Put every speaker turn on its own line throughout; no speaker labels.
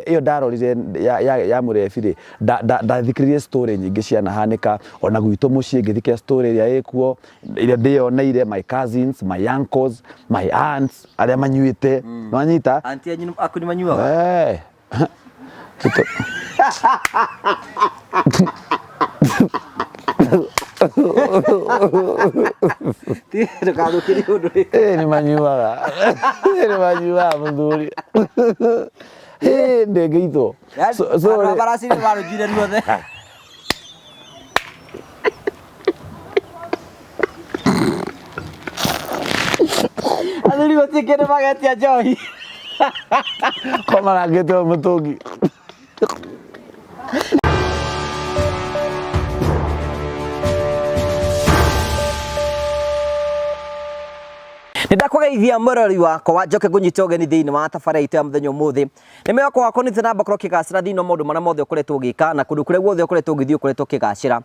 Ĩyo ndarorire ya mũrebi rĩ, ndathikĩrĩirie story nyingĩ cianahanĩka ona gwitũ mũciĩ, ngĩthikĩrĩria story ĩrĩa ĩkuo, ĩrĩa ndĩyoneire, my cousins, my uncles, my aunts arĩa manyuĩte, nĩwanyita?
Auntie anyu aku nĩ manyuaga?
Eh.
Ndũkathũkĩrie ũndũ rĩ.
Ĩĩ nĩ manyuaga. Ĩĩ nĩ manyuaga mũthuri. Ĩĩ ndĩngĩitwo. So
Andũ a baracini marũnjire ruothe. Athuri gũtirĩ kĩndũ magetia njohi.
Ko marangĩte mũtũngi.
Nĩ ndakũgeithia mwĩroreri wakwa, njoke ngũnyite ũgeni thĩinĩ wa tabarĩra itũ ya mũthenya ũmũthĩ. Nĩ mwĩhoko wakwa nĩ namba korwo ũkĩgacĩra thĩinĩ wa maũndũ marĩa mothe ũkoretwo ũgĩka na kũndũ kũrĩa guothe ũkoretwo ũgĩthiĩ ũkoretwo ũkĩgacĩra.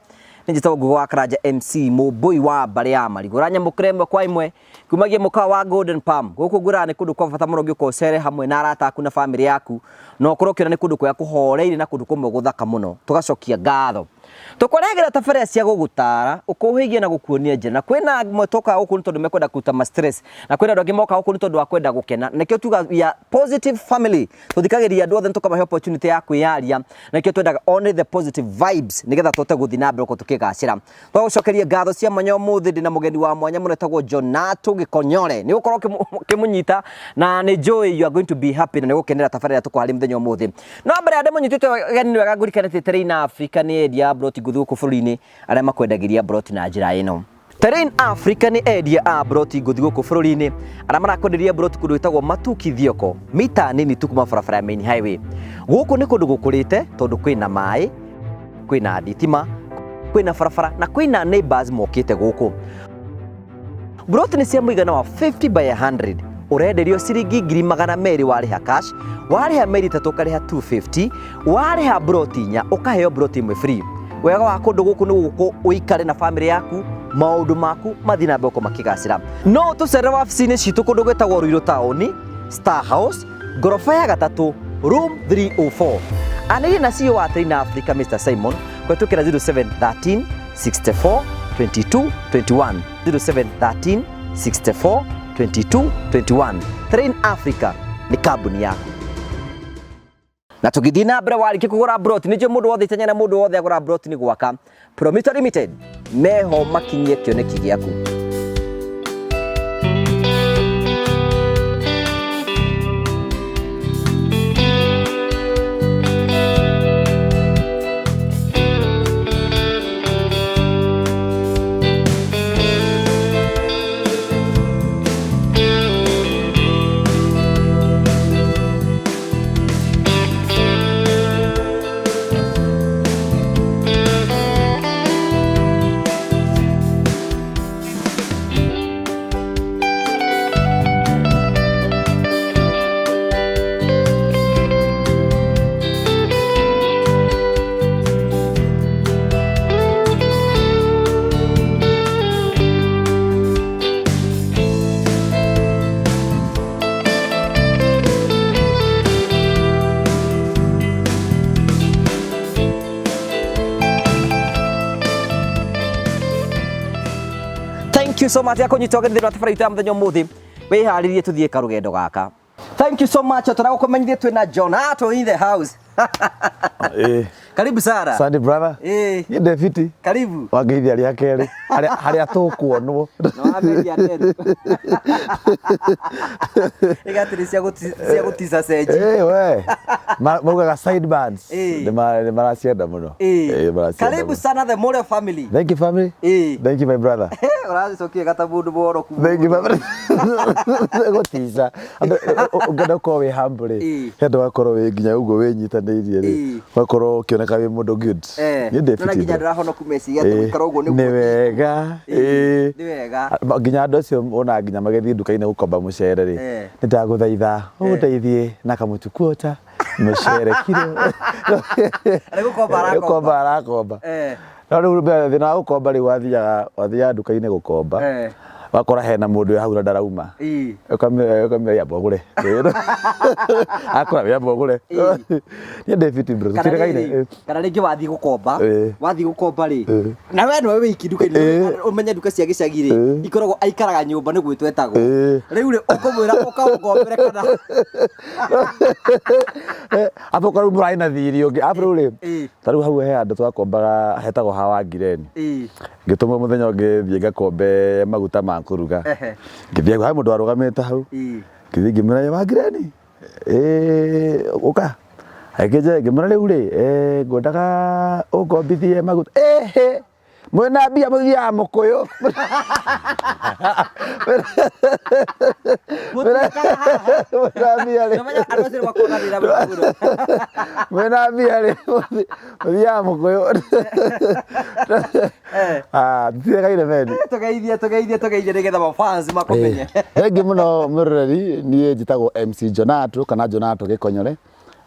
Nĩ njĩtagwo Ngugi wa Karanja MC Mũmbũi wa mbarĩ ya Marigũ. Ũranyamũkĩra ĩmwe kwa ĩmwe kumagia mũkawa wa Golden Palm. Gũkũ ngwĩraga nĩ kũndũ kwa bata mũno ũngĩũka ũcere hamwe na arata aku na famĩlĩ yaku, na ũkorwo ũkĩona nĩ kũndũ kwega kũhoreire na kũndũ kũmwe gũthaka mũno. Tũgacokia ngatho. Tũkũrehagĩra tabarĩra cia gũgũtara, gũkũhĩgia na gũkuonia njĩra. Na kwĩna amwe tokaga gũkũ nĩ tondũ mekwenda kũruta ma stress, na kwĩna andũ angĩ mokaga gũkũ nĩ tondũ wa kwenda gũkena. Na nĩkĩo tugaga we are positive family. Tũthikagĩrĩria andũ othe na tũkamahe opportunity ya kwĩyaria, na nĩkĩo twendaga only the positive vibes nĩgetha tũhote gũthiĩ na mbere gũkorwo tũkĩgacĩra. Twagũcokeria ngatho cia mwanya ũmũthĩ ndĩna mũgeni wa mwanya mũno etagwo Jonato Gĩkonyore. Nĩ ũgũkorwo ũkĩmũnyita na nĩ njũĩ you are going to be happy na nĩ ũgũkenera tabarĩra ĩrĩa tũkũharĩria mũthenya ũmũthĩ. No mbere ya ndĩmũnyitĩte ũgeni nĩ wega ngũririkane atĩ Terrain Africa nĩ endia a mburoti ngũthi gũkũ bũrũri-inĩ arĩa makwendagĩria mburoti na njĩra ĩno. Terrain Africa nĩ endia a mburoti ngũthi gũkũ bũrũri-inĩ arĩa marakwenderia mburoti kũndũ gwĩtagwo Matuki Thioko, mita nini tu kuma barabara ya main highway. Gũkũ nĩ kũndũ gũkũrĩte tondũ kwĩna maĩ, kwĩna thitima, kwĩna barabara na kwĩna neighbors mokĩte gũkũ. Mburoti nĩ cia mũigana wa 50 by 100 ũrenderio ciringi 200,000 warĩha cash, warĩha mĩeri 3 ũkarĩha 250, warĩha mburoti 4 ũkaheo mburoti ĩmwe free. Wega wa kũndũ gũkũ nĩ gũkũ ũikare na famĩlĩ yaku, maũndũ maku mathiĩ na mbere gũkorwo makĩgacĩra. No ũtũcerere wabici-inĩ citũ kũndũ gwĩtagwo Ruiru taũni, Star House, ngoroba ya gatatũ, room 304. Anĩrĩria na CEO wa Train Africa Mr Simon kũhetũkĩra 0713 64 22 21 0713 64 22 21. Train Africa nĩ kambuni yaku. Na tũgĩthiĩ na mbere warĩkia kũgũra broti nĩ njũĩ mũndũ wothe itanya na mũndũ wothe agũra broti nĩ gwaka. Promito Limited meho makinyie kĩoneki gĩaku. Thank you so much ya kũnyita ũgeni thĩinĩ wa tabarĩra itũ ya mũthenya ũmũthĩ. Wĩharĩrie tũthiĩ karũgendo gaka. Thank you so much. Tũragũkũmenyithia twĩna Jonato in the house.
Eh.
Karibu sana.
Asante brother.
Eh.
Niĩ ndĩ fiti.
Karibu.
Wangeithia rĩa kerĩ. Harĩa harĩa tũkuonwo.
Na wameria nderu. Igatĩrĩ cia gũtica cenji.
Eh we. Maugaga sideburns.
Eh.
Nĩ maracienda mũno.
Eh.
Eh, maracienda
Karibu
mũno.
sana the Morio family.
Thank you family.
Eh.
Thank you my brother.
Ũracokia gata mũndũ mworoku.
Thank you my brother. Gũtica. Andũ ũngĩenda gũkorwo wĩ humble rĩ.
Eh.
He andũ ũgakorwo wĩ nginya ũguo wĩnyitanĩirie rĩ.
Eh.
Ũgakorwo ũkĩoneka wĩ mũndũ good.
Eh.
Niĩ ndĩ
Nĩwona
fiti
nginya
bro.
andũ arahonoku meciria atĩ
Ĩĩ,
gũikara ũguo
nĩ
nĩguo.
wega
Ĩĩ,
ĩĩ.
nĩ wega.
Nginya andũ acio ona nginya magĩthiĩ nduka-inĩ gũkomba mũcere rĩ
Eh.
nĩ ndagũthaitha ũndeithie na kamũtu kuota mũcere kiro.
Nĩ gũkomba arakomba.
Gũkomba arakomba.
Eh.
No rĩu mbere thĩna wa gũkomba rĩu wathiaga nduka-inĩ gũkomba.
Eh.
Wakora hena mũndũ wĩ hau na ndarauma. Ũkamwĩra yamba ũgũre. Akora yamba ũgũre. Niĩ ndĩ fiti bro.
Kana
Tũtiregaine.
rĩrĩ, kana rĩngĩ wathiĩ gũkomba,
Ĩĩ.
wathiĩ gũkomba rĩ,
Ĩĩ.
na we nĩwe wiki nduka-inĩ,
Ĩĩ.
ũmenye nduka cia gĩcagi rĩ,
Ĩĩ.
ikoragwo aikaraga nyũmba nĩ gwĩtwo etagwo.
Ĩĩ.
Rĩu rĩ, ũkũmwĩra ũkamũkombere kana
Apo korwo mũrarĩ na thirĩ ũngĩ. Apo rĩu rĩ,
Ĩĩ.
ta rĩu hau he handũ twakombaga hetagwo ha Wangireni.
Ĩĩ.
Ngĩtũmwo mũthenya ũngĩ thiĩ ngakombe maguta ma kũruga.
Ehe.
Ngĩthiĩ hau, he mũndũ warũgamĩte hau.
Ĩĩ.
Ngĩthiĩ ngĩmwĩra Wangireni, ĩĩ ũka. Agĩkĩnjĩra ngĩmwĩra rĩu rĩ, ngwendaga ũngombithie maguta. Ĩhĩ, mwĩna mbia mũthiaga mũkũyũ.
Mũtiũkaga haha.
Mwĩna mbia rĩ.
Nĩũmenya andũ acio nĩmakuonganĩrĩra mũno.
Mwĩna mbia rĩ, mũthiaga mũkũyũ. Ah, tutiregaire bendi.
Tũgeithie, tũgeithie, tũgeithie nĩgetha mafans makũmenye.
Thengi mũno mwĩroreri, niĩ njĩtagwo MC Jonato kana Jonato Gĩkonyore.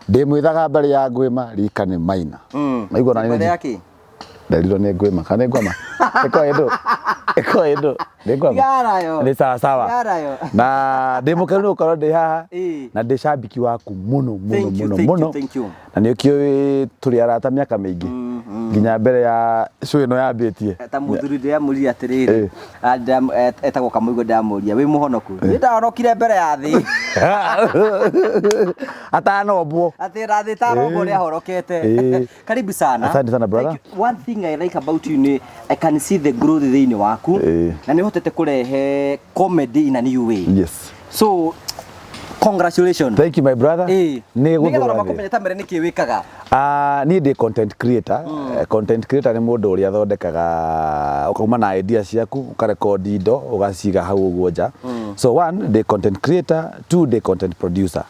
Ndĩ mwĩthaga mbarĩ ya Ngwĩma, rika nĩ Maina. Naigua ona
Mbarĩ
nĩ
ya kĩ?
nderirwo nĩ Ngwĩma kana nĩ Ngwama? Ĩko ĩndũ. Ĩko ĩndũ. Nĩ Ngwama.
Tigarayo.
Nĩ sawa sawa.
Tigarayo.
Na ndĩ mũkenu nĩ gũkorwo ndĩ haha
Ĩĩ.
na ndĩ cambiki waku mũno mũno
Thank you,
mũno
thank you,
mũno.
thank you.
Na nĩ ũkĩũĩ tũrĩ arata mĩaka mĩingĩ nginya mbere ya show ĩno yambĩtie.
Ta mũthuri ndĩramũria atĩrĩrĩ,
Ĩĩ.
etagwo Kamũigua, ndĩramũria wĩ mũhonoku? Niĩ ndahonokire mbere ya thĩ.
Atanombwo.
Atĩ na thĩ ĩtanombwo
Ĩĩ.
nĩ ahonokete.
Ĩĩ.
Karibu sana.
Asante sana, brother.
Thank you. One thing I like about you ni I can see the growth thĩinĩ waku.
Ĩĩ.
Na nĩ ũhotete kũrehe comedy in a new way.
Yes.
So congratulations.
Thank you my brother.
Ĩĩ.
Nĩ
Nĩgetha
gũthũra
ona
thĩ.
makũmenye ta mere nĩkĩ wĩkaga.
Ah, niĩ ndĩ content creator. Content creator nĩ mũndũ ũrĩa athondekaga ũkauma na idea ciaku ũkarekondi indo ũgaciga hau ũguo nja. So one, ndĩ content creator, two, ndĩ content producer.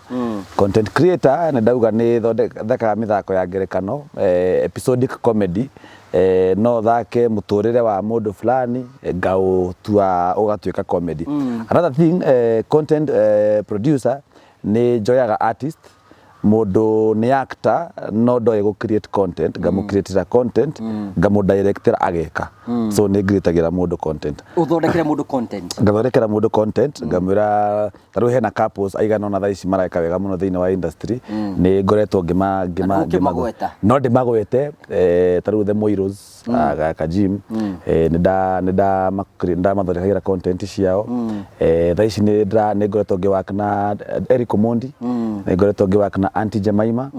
Content creator nĩ ndauga nĩ thondekaga mĩthako ya ngerekano, episodic comedy, no thake mũtũrĩre wa mũndũ fulani ngaũtua ũgatuĩka comedy. Another thing, content producer nĩ njoyaga artist, mũndũ nĩ actor no ndoĩ gũ create content, ngamũ creatĩra content, ngamũ directĩra ageka. So nĩ ngirĩtagĩra mũndũ content.
Ũthondekere mũndũ content.
Ngathondekera mũndũ content, ngamwĩra ta rĩu hena couples aigana ũna thaa ici mareka wega mũno thĩinĩ wa industry, nĩ ngoretwo ngĩma ngĩma
Na ndũkĩmagweta.
no ndĩmagwete, ta rĩu The Moiros, ka Jim, nĩ nda nĩ nda nĩ ndamathondekagĩra content ciao. Thaa ici nĩ ndĩra nĩ ngoretwo ngĩ work na Eric Omondi, nĩ ngoretwo ngĩ work na Auntie Jemima,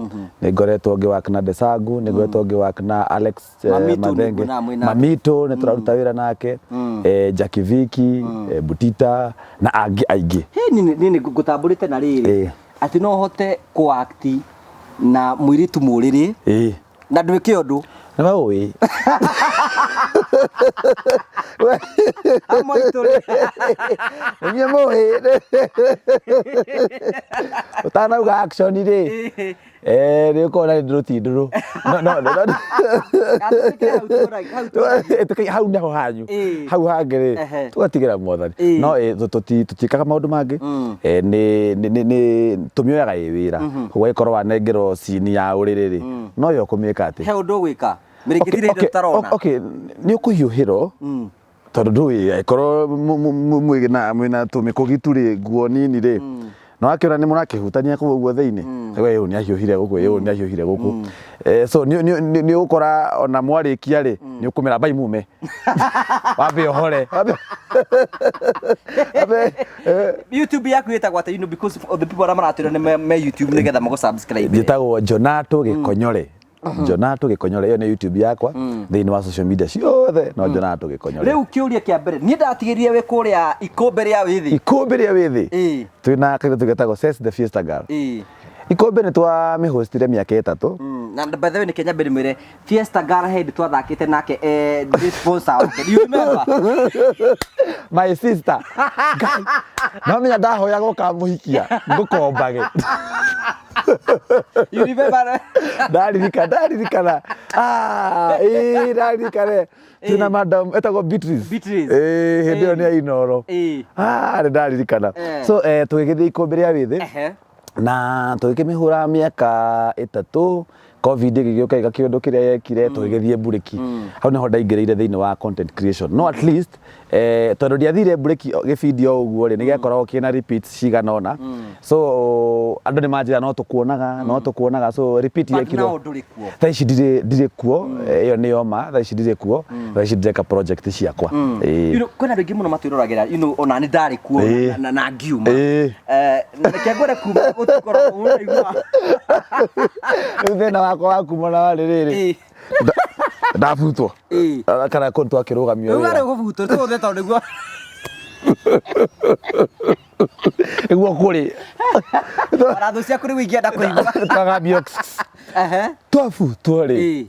nĩ ngoretwo ngĩ work na Desagu, nĩ ngoretwo ngĩ work na Alex
Mamito nĩ
Mathenge.
nguona mwĩ nake.
Mamito nĩ tũraruta wĩra nake, Jackie Viki, Butita na angĩ aingĩ.
Hĩ niĩ nĩ ngũtambũrĩte na rĩrĩ
Ĩĩ.
atĩ no hote kũ act na mũirĩtu mũrĩrĩ
Ĩĩ.
na ndwĩke ũndũ.
Nĩ waũĩ.
Amwaitũ rĩ.
Nĩ mũĩ. Ũtanauga action rĩ. Nĩ ũkona nĩ ndũrũ ti ndũrũ. No no no.
Gatũĩkĩre hau tũragie, hau tũragie.
Ĩtũkĩ hau nĩho hanyu.
Ĩĩ.
Hau hangĩ rĩ
Ehe.
tũgatigĩra Mwathani.
Ĩĩ.
No tũtiĩkaga maũndũ mangĩ. Nĩ nĩ nĩ nĩ tũmĩoyaga ĩ wĩra. Ũgagĩkorwo wanengerwo cini ya ũrĩrĩ rĩ, no yo ũkũmĩka atĩ.
He ũndũ ũgwĩka. Mĩrĩngĩti rĩ tũtarona.
Okay, nĩ ũkũhiũhĩrwo tondũ ndũĩ angĩkorwo mwĩna mwĩna tũmĩkũgitu rĩ, nguo nini rĩ, na wakĩona nĩ mũrakĩhutania kũu ũguo thĩinĩ, we ũyũ nĩ ahiũhire gũkũ, ũyũ nĩ ahiũhire gũkũ. So nĩ nĩ nĩ ũgũkora ona mwarĩkia rĩ, nĩ ũkũmera mbai mume. Wambe ũhore. Wambe
YouTube yaku ĩtagwo atĩa, you know, because of the people arĩa maratwĩra nĩ me YouTube nĩgetha magũ subscribe.
Njĩtagwo Jonato Gĩkonyore. Jonato Gĩkonyore, ĩyo nĩ YouTube yakwa, thĩinĩ wa social media ciothe no Jonato Gĩkonyore.
Rĩu kĩũria kĩa mbere, niĩ ndatigĩrire wĩ kũrĩa ikũmbĩ rĩa wĩthĩ.
Ikũmbĩ rĩa wĩthĩ.
Ĩĩ.
Twĩna kairĩtu getagwo Ses the Fiesta Girl.
Ĩĩ.
Ikũmbĩ nĩ twamĩhostire mĩaka 3.
Na by the way, nĩkĩ nyambe ndĩmwĩre Fiesta Girl hĩndĩ twathakĩte nake, ndĩ sponsor wake. Do you remember?
My sister. Ngai. No menya ndahoyaga ũkamũhikia ngũkombage.
You remember?
Ndaririkana, ndaririkana. Ah, ĩĩ ndaririkana. Twĩna madam etagwo Beatrice.
Beatrice.
Ĩĩ hĩndĩ ĩyo nĩ ya Inooro.
Ĩĩ.
Ah, nĩ ndaririkana.
Eh.
So tũgĩgĩthiĩ ikũmbĩ rĩa wĩthĩ.
Ehe.
Na tũgĩkĩmĩhũra mĩaka 3. Covid ĩgĩgĩũka ĩga kĩũndũ kĩrĩa yekire, tũgĩgĩthiĩ mburĩki. Hau nĩho ndaingĩrĩire thĩinĩ wa content creation, no at least tondũ ndiathire mburĩki gĩbindi o ũguo rĩ, nĩ gĩakoragwo kĩna repeats cigana ũna, so andũ nĩ manjĩra no tũkuonaga, no tũkuonaga, so repeat
But
yekirwo.
now ndũrĩ kuo.
Thaa ici ndirĩ kuo, ĩyo nĩyo ma, thaa ici ndirĩ kuo, thaa ici ndĩreka project ciakwa. Ĩĩ.
Kwĩna andũ aingĩ mũno matwĩroragĩra, ona nĩ ndarĩ kuo na ngiuma. Na reke ngwĩre kuma gũtikoragwo ũraigua.
Rĩu thĩna wakwa wa kuma na warĩ rĩrĩ, ndabutwo kana kũndũ twakĩrũgamio
Rĩu
wĩra.
arĩ gũbutwo tũthe tondũ nĩguo
Nĩguo kũrĩ.
Ona thũ ciaku rĩu ingĩenda kũigua.
Twagambio. Twabutwo rĩ,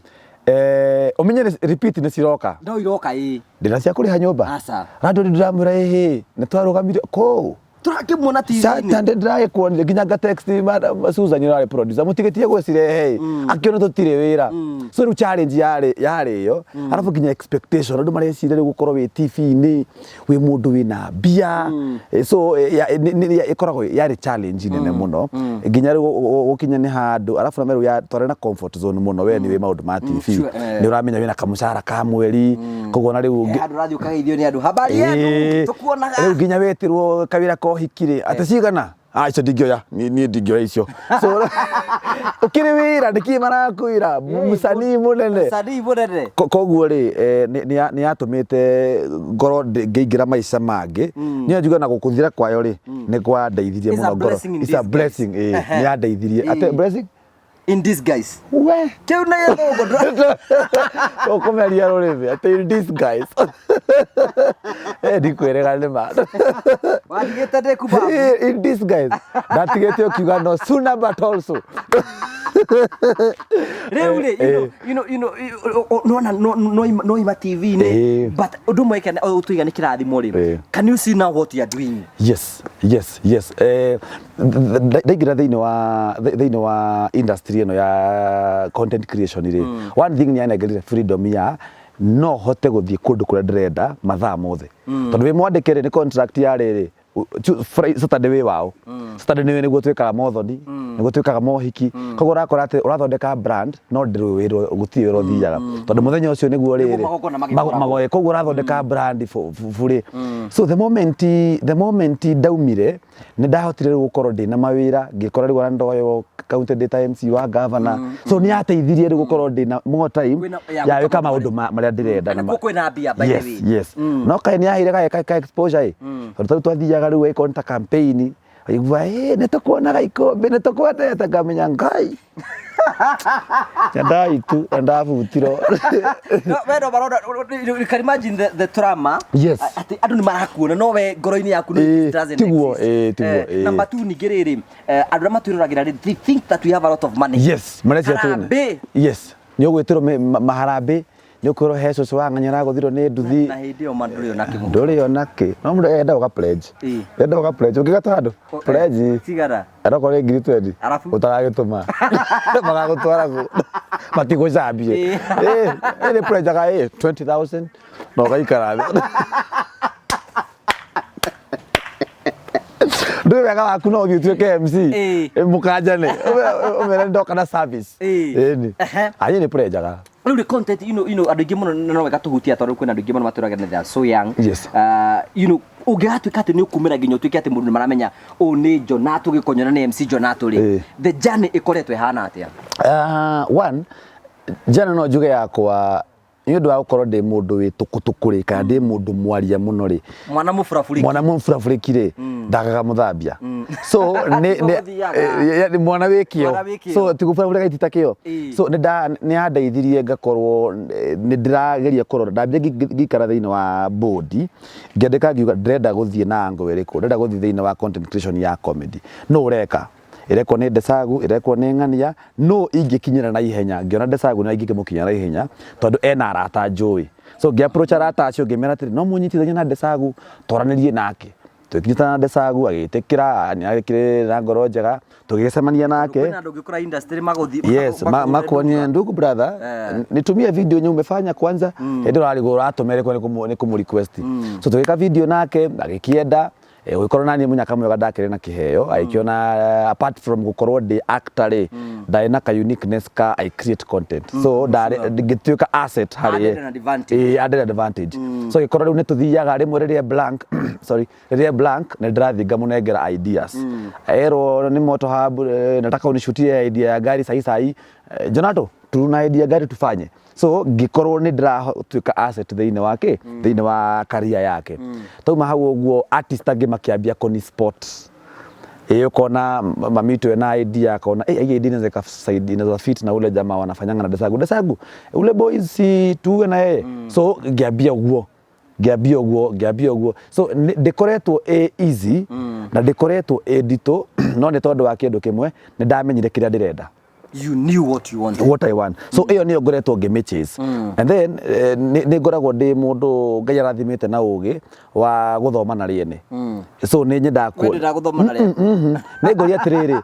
ũmenye repeat nĩ ciroka.
No iroka ĩĩ.
Ndĩna cia kũrĩha nyũmba.
Aca.
Randũ ndĩramwĩra ĩhĩ nĩ twarũgamire kũu.
Tũrakĩmuona TV-inĩ.
Saturday ndĩragĩkuonire nginya nga text Susan ũrarĩ producer mũtigĩtie gwĩcirehe akĩona tũtirĩ wĩra, so rĩu challenge yarĩ ĩyo, arabu nginya expectation, andũ mareciria rĩu gũkorwo wĩ TV-inĩ wĩ mũndũ wĩna mbia. So ĩkoragwo yarĩ challenge nene mũno nginya rĩu gũkinya nĩ handũ, arabu na rĩu twarĩ na comfort zone mũno, we nĩ wĩ maũndũ ma TV,
Sure, eh.
nĩ ũramenya wĩna kamũcara ka mweri, koguo na rĩu
Handũ ũrathiĩ ũkageithio nĩ andũ, habari yenu, tũkuonaga.
Rĩu nginya wĩtirwo kawĩra ka ũhiki rĩ, atĩ cigana? Ah, icio ndingĩoya, niĩ ndingĩoya icio. So ũkĩrĩ wĩra nĩkĩ marakwĩra mũcanii mũnene.
Msanii mũnene.
Koguo rĩ, nĩ yatũmĩte ngorwo ngĩingĩra maica mangĩ, niĩ njuge na gũkũthira kwayo rĩ, nĩ kwandeithirie
It's a
mũno ngoro.
blessing in
It's a
disguise.
blessing, ĩĩ, nĩ yandeithirie. Atĩ blessing?
In disguise.
We.
Kĩu nĩ gĩthũngũ.
Ũkũmeria rũrĩmĩ atĩ in disguise. Ndikwĩrĩga nĩ ma.
Watigĩte ndĩ kubabu.
In disguise. Ndatigĩte ũkiuga no sooner but also.
Rĩu rĩ, nona no ima TV-inĩ, but ũndũ ũmwe tũiga nĩ kĩrathimo rĩ, can you see now what you are doing?
Yes. Ndaingĩra thĩinĩ wa industry ĩno ya content creation rĩ, one thing nĩ yanengerire freedom ya no hote gũthiĩ kũndũ kũrĩa ndĩrenda mathaa mothe, tondũ wĩ mwandĩke rĩ, nĩ contract ya rĩrĩ, Saturday wĩ wao, Saturday nĩ nĩguo twĩkaga mothoni, nĩguo twĩkaga mohiki, koguo ũrakora atĩ ũrathondeka brand no ndĩrĩ wĩra, gũtirĩ wĩra ũthiaga tondũ mũthenya ũcio nĩguo
Nĩguo
rĩrĩ
magongona magĩkoragwo.
Koguo ũrathondeka brand burĩ. So the moment ndaumire, nĩ ndahotire rĩu gũkorwo ndĩna mawĩra, ngĩkora rĩu ona ndoywo county ndĩ ta MC wa governor, so nĩ yateithirie rĩu gũkorwo ndĩna more time
Ya
ya
gwĩka
gwĩka maũndũ marĩa ndĩrenda.
Na kuo kwĩna mbia, by the
Yes.
way.
Yes, no kaĩ nĩ yaheire ka exposure ĩ, tondũ tarĩu twathiaga rĩu ĩkorwo nĩ ta campaign, aigua ĩ nĩ tũkuonaga ikũmbĩ, nĩ tũkwendete, ngamenya Ngai nyandai tu na ndabutirwo.
No, we no marona, you can imagine the trauma. Atĩ andũ nĩ marakuona no we ngoro-inĩ yaku no it doesn't
Tiguo,
exist.
tiguo,
Number two, ningĩ rĩrĩ, andũ arĩa matwĩroragĩra rĩ, they think that we have a lot of money.
Yes, marecia twĩna
Harambee.
Yes, nĩ ũgwĩtĩrwo maharambĩ, nĩ ũkwĩrwo he cũcũ wa ng'ania aragũthirwo nĩ nduthi.
Na hĩndĩ ĩyo ma ndũrĩ ona kĩmwe.
Ndũrĩ ona kĩ, no mũndũ enda ũga pledge, enda ũga pledge ũngĩgata handũ pledge
Cigana?
Arokorwo nĩ 20,000.
Arabu?
Ũtaragĩtũma magagũtwara kũ matigũcambie. Ĩ nĩ pledgeaga 20,000 na ũgaikara thĩ, ndũĩ wega waku, no ũthiĩ ũtuĩke MC. Mũkanjane ũmere ndoka na service. Ĩni. Anyĩ nĩ pledgeaga.
Rĩu rĩ, content, andũ aingĩ mũno no wega tũhutia tondũ kwĩna andũ aingĩ mũno matwĩragĩra they are so young. Ũngĩgatuĩka atĩ nĩ ũkumĩra nginya ũtuĩke atĩ mũndũ nĩ maramenya ũũ nĩ Jonato Gĩkonyora, nĩ MC Jonato rĩ, the journey ĩkoretwo ĩhana atĩa?
One jana no njuge yakwa nĩ ũndũ wa gũkorwo ndĩ mũndũ wĩ tũkũtũkũ rĩ, kana ndĩ mũndũ mwaria mũno rĩ,
Mwana mũburabũrĩki.
Mwana mũburabũrĩki rĩ, ndagaga mũthambia, so nĩ
Tiguo gũthiaga.
Mwana wĩ kĩo.
Mwana wĩ kĩo.
So ti gũburabũrĩka itita kĩo. So nĩ yandeithirie ngakorwo nĩ ndĩrageria kũrora, ndambia ngĩikara thĩinĩ wa board, ngĩandĩka ngiuga ndĩrenda gũthiĩ na angle ĩrĩkũ, ndĩrenda gũthiĩ thĩinĩ wa content creation ya comedy, no ũreka ĩrekwo nĩ Ndesagu, ĩrekwo nĩ Ng'ania, no ingĩkinyĩra na ihenya, ngĩona Ndesagu na ingĩkĩmũkinyĩra na ihenya tondũ ena arata njũĩ, so ngĩ approach arata acio ngĩmera atĩrĩ, no mũnyitithanie na Ndesagu twaranĩrie nake, tũkĩnyitana na Ndesagu, agĩtĩkĩra, nĩ agĩkĩrĩ na ngoro njega, tũgĩcemania nake.
Kwĩna andũ ũngĩkora industry magũthiĩ
Yes, makuonie ndugu brother, nitumie video yenye umefanya kwanza, hĩndĩ ĩyo ũrarigwo ũratũma ĩrĩkũ, nĩ kũmũ request, so tũgĩka video nake agĩkĩenda. Ũgĩkorwo naniĩ mũnyaka mwega ndakĩrĩ na kĩheo, agĩkĩona apart from gũkorwo ndĩ actor rĩ, ndarĩ na ka uniqueness ka I create content, so ndarĩ ngĩtuĩka asset harĩ
Added an advantage.
Ĩĩ, added advantage. So gĩkorwo rĩu nĩ tũthiaga rĩmwe rĩrĩa blank, sorry, rĩrĩa blank nĩ ndĩrathiĩ ngamũnengera ideas. Erwo nĩ Moto Hub, nataka unishutie idea ya gari sahi sahi. Jonato, tuna idea gari tufanye. So ngĩkorwo nĩ ndĩratuĩka asset thĩinĩ wa kĩ, thĩinĩ wa career yake. Tauma hau ũguo artist angĩ makĩambia kũni spot. Ĩĩ, ũkona mamitu ena idea, akona hii idea inaweza ikasaidia, inaweza fit na ule jamaa wanafanyanga na Desagu. Desagu ule boys si tuwe na yeye. So ngĩambia ũguo, ngĩambia ũguo, ngĩambia ũguo. So ndĩkoretwo ĩ easy na ndĩkoretwo ĩ nditũ, no nĩ tondũ wa kĩndũ kĩmwe, nĩ ndamenyire kĩrĩa ndĩrenda.
You knew what you wanted.
What I want. So ĩyo nĩyo ngoretwo ngĩmĩchase. And then nĩ ngoragwo ndĩ mũndũ Ngai arathimĩte na ũgĩ wa gũthoma na rĩene. So nĩ nyendaga
Wendaga gũthoma na rĩene?
Nĩ ngũria atĩrĩrĩ,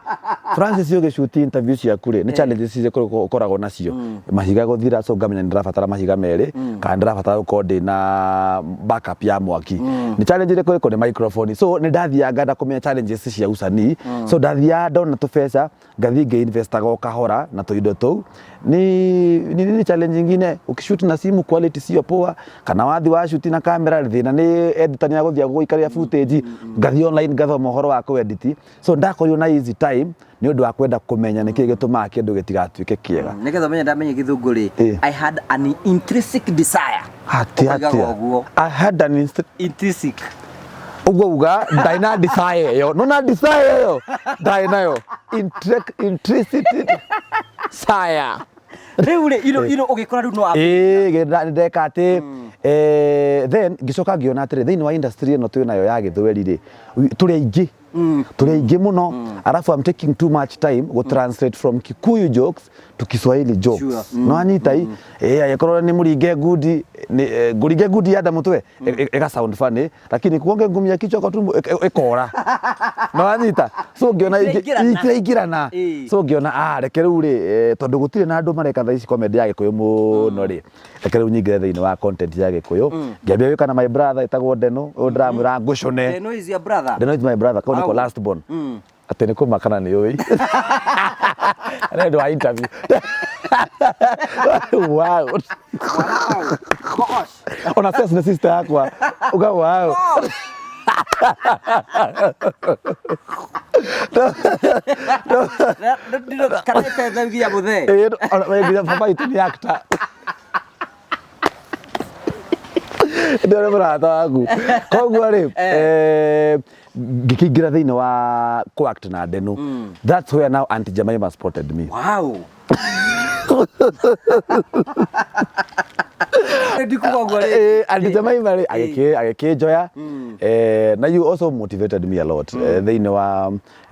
Francis, ũgĩcuti interview ciaku rĩ, nĩ challenges irĩkũ ũkoragwo nacio? Mahiga gũthira, so ngamenya nĩ ndĩrabatara mahiga merĩ kana ndĩrabatara gũkorwo ndĩ na backup ya mwaki. Nĩ challenge ĩrĩkũ ĩkũ? Nĩ microphone. So nĩ ndathiaga ngenda kũmenya challenges cia usanii. So ndathiaga ndona tũbeca, ngathiĩ ngĩinvestaga o kahora na tũindo tũu. Ni nini challenge ingine? Ukishoot na simu, quality sio poa, kana wathi wa shoot na kamera, thĩna nĩ editor nĩ agũthiĩ gũikaria footage. Ngathiĩ online ngathoma ũhoro wa kũ-edit. So ndakorirwo na easy time nĩ ũndũ wa kwenda kũmenya nĩkĩ gĩtũmaga kĩndũ gĩtigatuĩke kĩega.
Nĩgetha ũmenye ndamenya gĩthũngũ rĩ, I had an intrinsic desire.
Atĩ
Ũkoigaga
atĩa?
ũguo.
I had an
Intrinsic.
Ũguo uga ndarĩ na desire ĩyo, no na desire ĩyo ndarĩ nayo. Intrinsic desire.
Rĩu rĩ, ino ũgĩkora rĩu no
Ĩĩ, ndeka atĩ then ngĩcoka ngĩona atĩrĩ, thĩinĩ wa industry ĩno twĩ nayo ya gĩthweri rĩ, tũrĩ aingĩ, tũrĩ aingĩ mũno, arabu I'm taking too much time go translate from Kikuyu jokes to Kiswahili jokes. No anyita i angĩkorwo nĩ mũringe ngundi, ngũringe ngundi ya nda mũtwe ĩga sound funny, lakini kuonge ngumi ya kichwa kwa tumbo ĩkora. No anyita. So ngĩona
Itiraingĩrana.
itiraingĩrana. So ngĩona, reke rĩu rĩ, tondũ gũtirĩ na andũ mareka thaa ici comedy ya Gĩkũyũ mũno rĩ, reke rĩu nyingĩre thĩinĩ wa content ya Gĩkũyũ. Ngĩambia gwĩka na my brother ĩtagwo Deno, ũyũ ndĩramwĩra ngũcũne.
Deno is your brother?
Deno is my brother, kau nĩko
Au.
last born. Atĩ nĩ kũmakana nĩ ũĩ. Nĩ ũndũ wa interview. Wow.
Wow. Gosh.
Ona Ses nĩ sister yakwa. Uga wow.
Gosh. Kana ĩteithagia mũthee.
Ĩĩ, ona we nginya baba witũ nĩ actor. Ndĩrĩ mũrata waku. Koguo rĩ, ngĩkĩingĩra thĩinĩ wa co-act na Deno. That's where now Auntie Jemima spotted me.
Wow. Ndikuga ũguo rĩ.
Auntie Jemima rĩ, agĩkĩnjoya. Na you also motivated me a lot thĩinĩ wa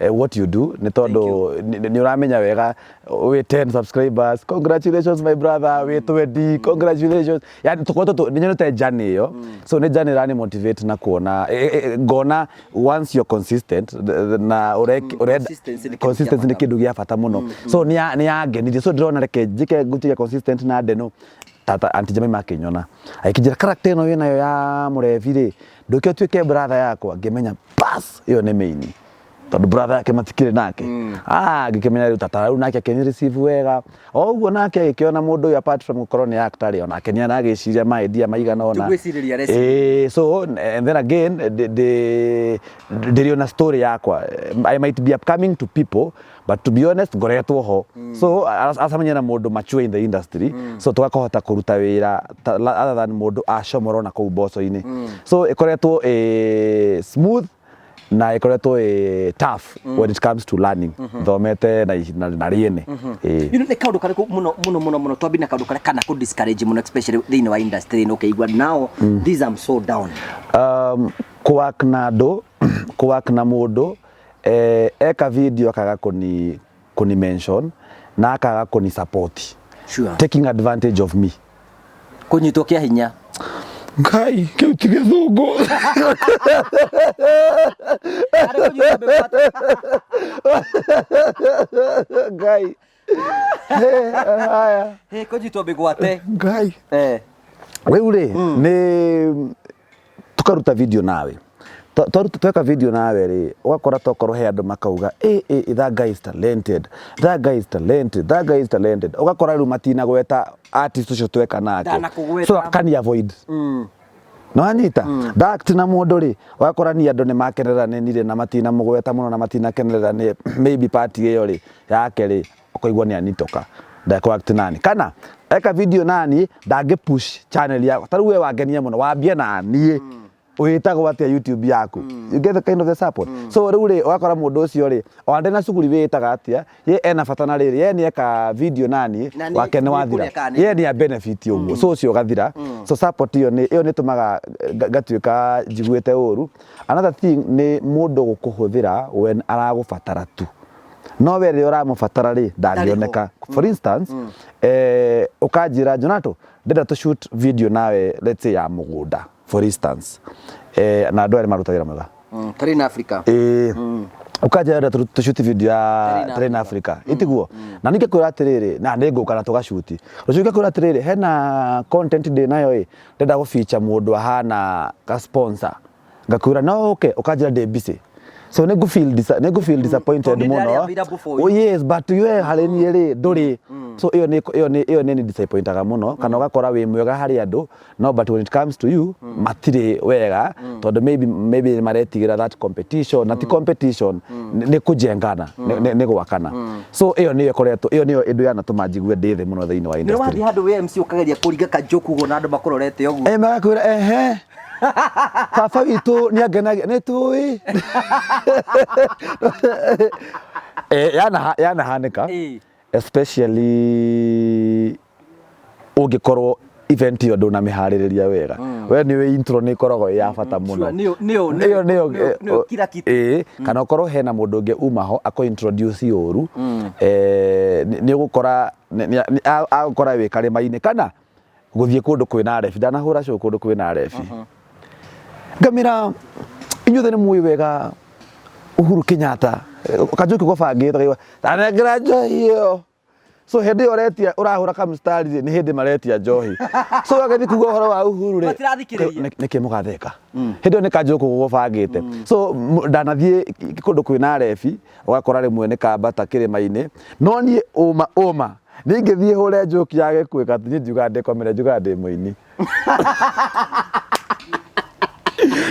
what you do, nĩ tondũ nĩ ũramenya wega wĩ 10 subscribers, congratulations my brother, wĩ 20, congratulations. Yani tũkoretwo nĩ nyonete journey ĩyo. So nĩ journey ĩrani motivate na kuona ngona once you're consistent na ũrenda
Consistency nĩ kĩndũ kĩa
consistency nĩ
bata.
kĩndũ gĩa bata mũno. So nĩ yangenirie. So ndĩrona reke njĩke ngũtige consistent na Deno. Tata Auntie Jemima akĩnyona, agĩkĩnjĩra character ĩno wĩnayo ya mũrebi rĩ, ndũke ũtuĩke brother yakwa. Ngĩmenya bas ĩyo nĩ main, tondũ brother yake matikĩrĩ nake. Ngĩkĩmenya rĩu tata rĩu nake akĩni receive wega o ũguo, nake agĩkĩona mũndũ ũyũ apart from gũkorwo nĩ actor rĩ, onake nĩ aragĩciria ma idea maigana ũna.
Tũgwĩcirĩria areciria.
Ĩĩ, so and then again ndĩrĩ ona story yakwa. I might be upcoming to people, but to be honest ngoretwo ho. So acemania na mũndũ mature in the industry, so tũgakĩhota kũruta wĩra other than mũndũ acomorwo na kũu mboco-inĩ. So ĩkoretwo ĩ smooth na ĩkoretwo ĩ tough when it comes to learning. Thomete na rĩene. Ĩĩ.
You know, nĩ kaũndũ karĩkũ mũno mũno mũno mũno twambie na kaũndũ karĩa kana kũ discourage mũno, especially thĩinĩ wa industry ĩno, ũkĩigua now this I'm so down?
Kũwork na andũ, kũwork na mũndũ eka video akaga kũni mention na akaga kũni support. Taking advantage of me.
Kũnyitwo kĩa hinya.
Ngai, kĩu ti gĩthũngũ.
Arĩ kũnyitwo mĩgwate.
Ngai. Haya.
Hey, kũnyitwo mĩgwate.
Ngai. Rĩu rĩ, nĩ tukaruta video nawe. Tweka video nawe rĩ, ũgakora tokorwo he andũ makauga, "Ĩ ĩ, that guy is talented, that guy is talented, that guy is talented." Ũgakora rĩu matinagweta artist ũcio tweka nake.
Ndanakũgweta.
So akani avoid. Nĩwanyita? Ndact na mũndũ rĩ, ũgakora ni andũ nĩ makenerera nĩ nirĩ na matinamũgweta mũno na matinakenerera nĩ maybe part ĩyo rĩ yake rĩ, ũkaigua nĩ anitoka, ndekũ act nani. Kana eka video nani, ndangĩ push channel yakwa. Ta rĩu we wangenia mũno, wambie na niĩ. Wĩtagwo atĩa YouTube yaku? You get the kind of the support. So rĩu rĩ, ũgakora mũndũ ũcio rĩ, ona ndĩ na cuguri wĩtaga atĩa, ye ena bata na rĩrĩ, ye nĩ eka video nani,
Na nĩ-
wake nĩ
nĩ
wathira.
kũrĩa kana nĩ-
Ye nĩ a benefit ũguo. So ũcio ũgathira. So support ĩyo nĩ ĩyo nĩ ĩtũmaga ngatuĩka njiguĩte ũru. Another thing nĩ mũndũ gũkũhũthĩra when aragũbatara tu. No we rĩrĩa ũramũbatara rĩ, ndangĩoneka. For instance, ũkanjĩra, "Jonato, ndĩrenda tũ shoot video nawe," let's say ya mũgũnda, for instance. Na andũ aya nĩ maruta wĩra mwega.
Terrain Africa.
Ĩĩ, ũkanjĩra ndĩrenda tũ shoot video ya
Terrain.
Terrain Africa, itiguo? Na ningĩ kwĩra atĩrĩrĩ, na nĩ ngũka na tũgacuti rũciũ. Ngĩkwĩra atĩrĩrĩ, hena content ndĩ nayo ĩ, ndĩrenda gũ feature mũndũ ahana ka sponsor, ngakwĩra no ũke, ũkanjĩra ndĩ busy. So nĩ ngũ feel disappointed
Tondũ nĩ ndĩrarĩ
mũno.
available for you.
Oh yes, but we harĩ niĩ rĩ, ndũrĩ. So ĩyo nĩ disappointaga mũno. Kana ũgakora wĩ mwega harĩ andũ, no but when it comes to you, matirĩ wega, tondũ maybe nĩ maretigĩra that competition, na ti competition, nĩ kũjengana, nĩ gwakana. So ĩyo nĩyo ĩkoretwo, ĩyo nĩyo ĩndũ yanatũma njigue ndĩ thĩ mũno thĩinĩ wa
Nĩ
industry.
wathiĩ handũ wĩ MC, ũkageria kũringa kajoke ũguo na andũ makũrorete ũguo.
Eh, magakwĩra, "Ehe, baba witũ nĩ angenagia, nĩ tũĩ." Eh, yanahanĩka. Especially ũngĩkorwo event ĩyo ndũnamĩharĩrĩria wega. We nĩ intro nĩ ĩkoragwo ĩ ya bata mũno.
Sure, nĩyo-
Ĩyo nĩyo.
Nĩyo kila kitu.
Ĩĩ, kana ũkorwo hena mũndũ ũngĩ uma ho akũ introduce ũru, nĩ ũgũkora agũkora wĩ karĩma-inĩ kana gũthiĩ kũndũ kwĩna rebi. Ndanahũra show kũndũ kwĩna rebi, ngamĩra, "Inyuothe nĩ mũĩ wega Uhuru Kenyatta." Kanjoki gũbangĩte kaigua tanengera njohi ĩyo. So hĩndĩ ĩyo ũretia, ũrahũra kamstari rĩ, nĩ hĩndĩ maretia njohi. So wagĩthiĩ kuga ũhoro wa Uhuru rĩ,
Matirathikĩrĩria.
Nĩkĩ mũgatheka? Hĩndĩ ĩyo nĩ kanjoku gũbangĩte. So ndanathiĩ kũndũ kwĩna rebi, ũgakora rĩmwe nĩ kambata kĩrĩma-inĩ, no niĩ ũma ũma niĩ ingĩthiĩ hũre njoki ya gĩkuĩka, niĩ njugaga ndĩkomere, njugaga ndĩ mũini.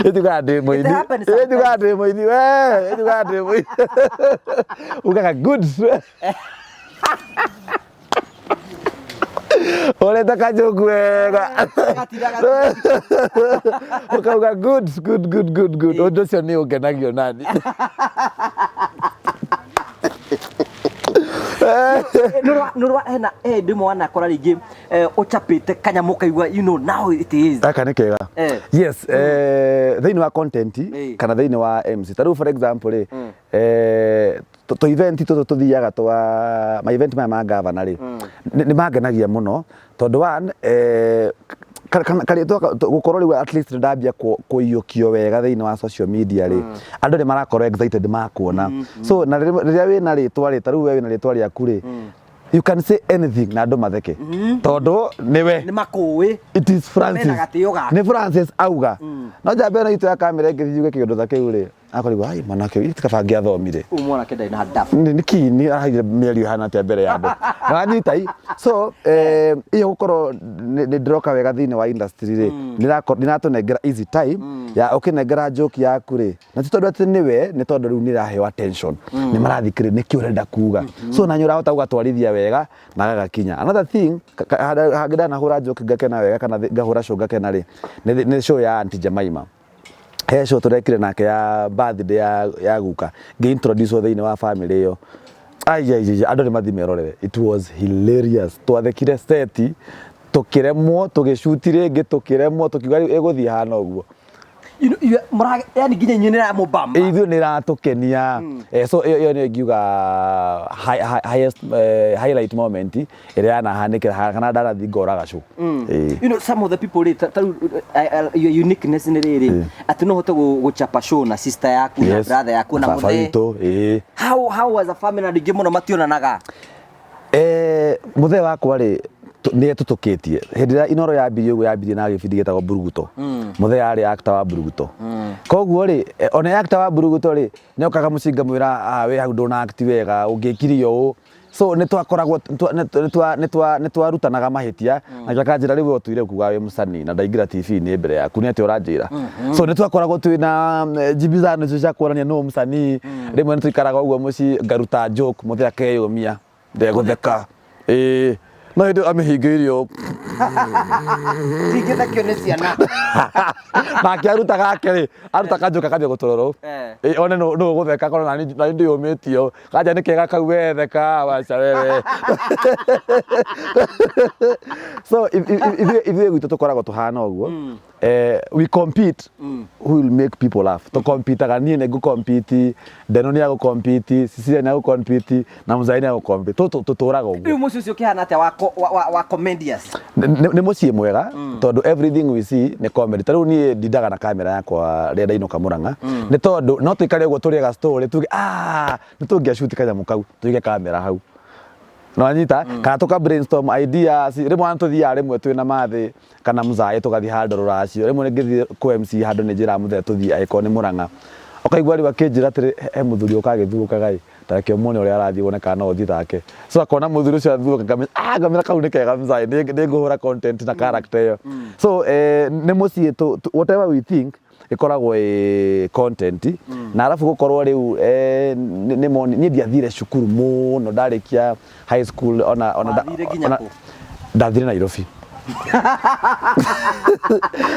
Njugaga ndĩ mũini.
Happens.
Ĩ, njugaga ndĩ mũini, we njugaga ndĩ mũini, ugaga good ũrete kanjoku wega.
Gatira.
Ũkauga good, good, good, good, good. Ũndũ ũcio nĩ ũngenagio nani.
Nĩ hena hĩndĩ ĩmwe wanakora rĩngĩ ũchapĩte kanyamũ kaigua, you know now it is.
Gaka nĩ kega. Yes, thĩinĩ wa content kana thĩinĩ wa MC, ta rĩu for example rĩ, tũ event tũtũ tũthiaga twa ma event maya ma gavana rĩ, nĩ mangenagia mũno tondũ one, karĩtwa gũkorwo rĩu at least ndambia kũiyũkio wega thĩinĩ wa social media rĩ, andũ nĩ marakorwo excited makuona. So na rĩrĩa wĩna rĩtwa rĩ, ta rĩu we wĩna rĩtwa rĩaku rĩ, you can say anything na andũ matheke tondũ nĩwe.
Nĩ makũĩ.
It is Francis.
Mena gatĩo gake.
Nĩ Francis auga. No njambe ĩno itũ ya kamera ĩngĩthiĩ yuge kĩũndũ ta kĩu rĩ, akorigwo, "Ai, mwanake ũyũ ti kaba angĩathomire."
Ũyũ mwanake ndarĩ na ndabu.
Nĩ kĩ nĩ araire mĩario ĩhana atĩa mbere ya andũ? Wanyita i? So iyo gũkorwo nĩ ndĩroka wega thĩinĩ wa industry rĩ, nĩ iratũnengera easy time ya ũkĩnengera joke yaku rĩ, na ti tondũ atĩ nĩwe, nĩ tondũ rĩu nĩ ĩraheo attention, nĩ marathikĩrĩria nĩkĩ ũrenda kuga. So na nĩ ũrahota gũgatwarithia wega na gagakinya. Another thing, hangĩ ndanahũra joke ngakena wega kana ngahũra show ngakena rĩ, nĩ show ya Aunty Jemima. He show tũrekire nake ya birthday ya guka, ngĩ-introduce thĩinĩ wa family ĩyo. Ai ai ai, andũ nĩ mathiĩ merorere, it was hilarious. Twathekire seti tũkĩremwo, tũgĩcuti rĩngĩ tũkĩremwo, tũkiuga rĩu ĩgũthiĩ hana ũguo.
Yani nginya inyuĩ nĩ ramũbamba.
Ithuĩ nĩ ĩratũkenia. So ĩyo nĩyo ingiuga highest, highlight moment ĩrĩa yanahanĩkĩra kana ndanathiĩ ngoraga show. Ĩĩ.
Some of the people rĩ, ta rĩu, your uniqueness nĩ rĩrĩ atĩ no ũhote gũchapa show na sister yaku na brother yaku na
baba
mũthee.
witũ, ĩĩ.
How as a family, andũ aingĩ mũno mationanaga.
Mũthee wakwa rĩ, nĩ etũtũkĩtie. Hĩndĩ ĩrĩa Inoro yambirie ũguo, yambirie na gĩbindi gĩtagwo Mburuguto. Mũthee arĩ actor wa Mburuguto. Koguo rĩ, ona actor wa mburuguto rĩ, nĩ okaga mũciĩ ngamwĩra, ah, wĩ hau ndũna act wega, ũngĩkire ũũ. So nĩ twakoragwo nĩ twarutanaga mahĩtia, nake akanjĩra rĩu we ũtũire kuga wĩ mũcanii na ndaingĩra TV-inĩ mbere yaku nĩ atĩa ũranjĩra. So nĩ twakoragwo twĩna njibizano icio cia kuonania nũ mũcanii, rĩmwe nĩ tũikaraga ũguo mũciĩ ngaruta joke mũthee akeyũmia ndegũtheka. Ĩĩ no hĩndĩ amĩhingĩirie ũũ.
Ndingĩthekio nĩ ciana.
Nake aruta gake rĩ, aruta kanjoke akambia gũtũrora ũũ. Ĩ one nũ ũgũtheka korwo nani ndĩyũmĩtie ũũ. Kanja nĩ kega kau we theka waca wewe. So ithuĩ gwitũ tũkoragwo tũhana ũguo. We compete who will make people laugh. Tũkompitaga, niĩ nĩ ngũkompiti, Deno nĩ agũkompiti, Cecilia nĩ agũkompiti na Mũzai nĩ agũkompiti. Tũtũraga ũguo.
Rĩu mũciĩ ũcio ũkĩhana atĩa wa comedians?
Nĩ mũciĩ mwega tondũ everything we see nĩ comedy. Ta rĩu niĩ ndindaga na kamera yakwa rĩrĩa ndainũka Mũrang'a nĩ tondũ no tũikare ũguo tũrĩe ga story tuge ah nĩ tũngĩa shoot kanyamũ kau tũige kamera hau. Nĩwanyita? Kana tũka brainstorm ideas, rĩmwe ona nĩtũthiaga rĩmwe twĩna Mathĩ kana Mũzaĩ tũgathiĩ handũ rũracio, rĩmwe ngĩthiĩ kũ MC handũ nĩ njĩraga Mũthee tũthiĩ angĩkorwo nĩ Mũrang'a. Ũkaigua rĩu akĩnjĩra atĩrĩ he mũthuri ũkaga agĩthurũkaga ĩ, ta reke ũmuone ũrĩa arathiĩ wone kana no ũthiĩ take. So akona mũthuri ũcio athurũka ngamenya ah ngamenya kau nĩ kega Mũzaĩ nĩ ngũhũra content na character ĩyo. So nĩ mũciĩ whatever we think ĩkoragwo ĩ content na arabu gũkorwo rĩu nĩ moni niĩ ndiathire cukuru mũno ndarĩkia high school ona
Wathire nginya kũ?
Ndathire Nairobi,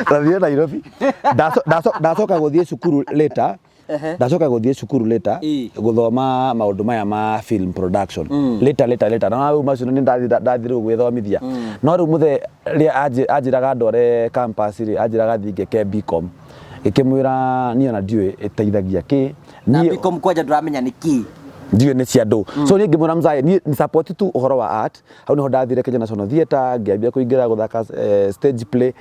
ndathire Nairobi. Ndacoka gũthiĩ cukuru later, ndacoka gũthiĩ cukuru later gũthoma maũndũ maya ma film production later, later, later. Na rĩu macio nĩ ndathire gwĩthomithia, no rĩu mũthee rĩrĩa anjĩraga ndware campus rĩ, anjĩraga thiĩ ngeke BCom, ngĩkĩmwĩra niĩ ona ndiũĩ ĩteithagia kĩ.
Na BCom kwanja ndũramenya nĩ kĩ.
Ndiũĩ nĩ cia ndũ. So niĩ ngĩmwĩra mzae niĩ ni support tu ũhoro wa art. Hau nĩho ndathire Kenya National Theatre, ngĩambia kũingĩra gũthaka stage play.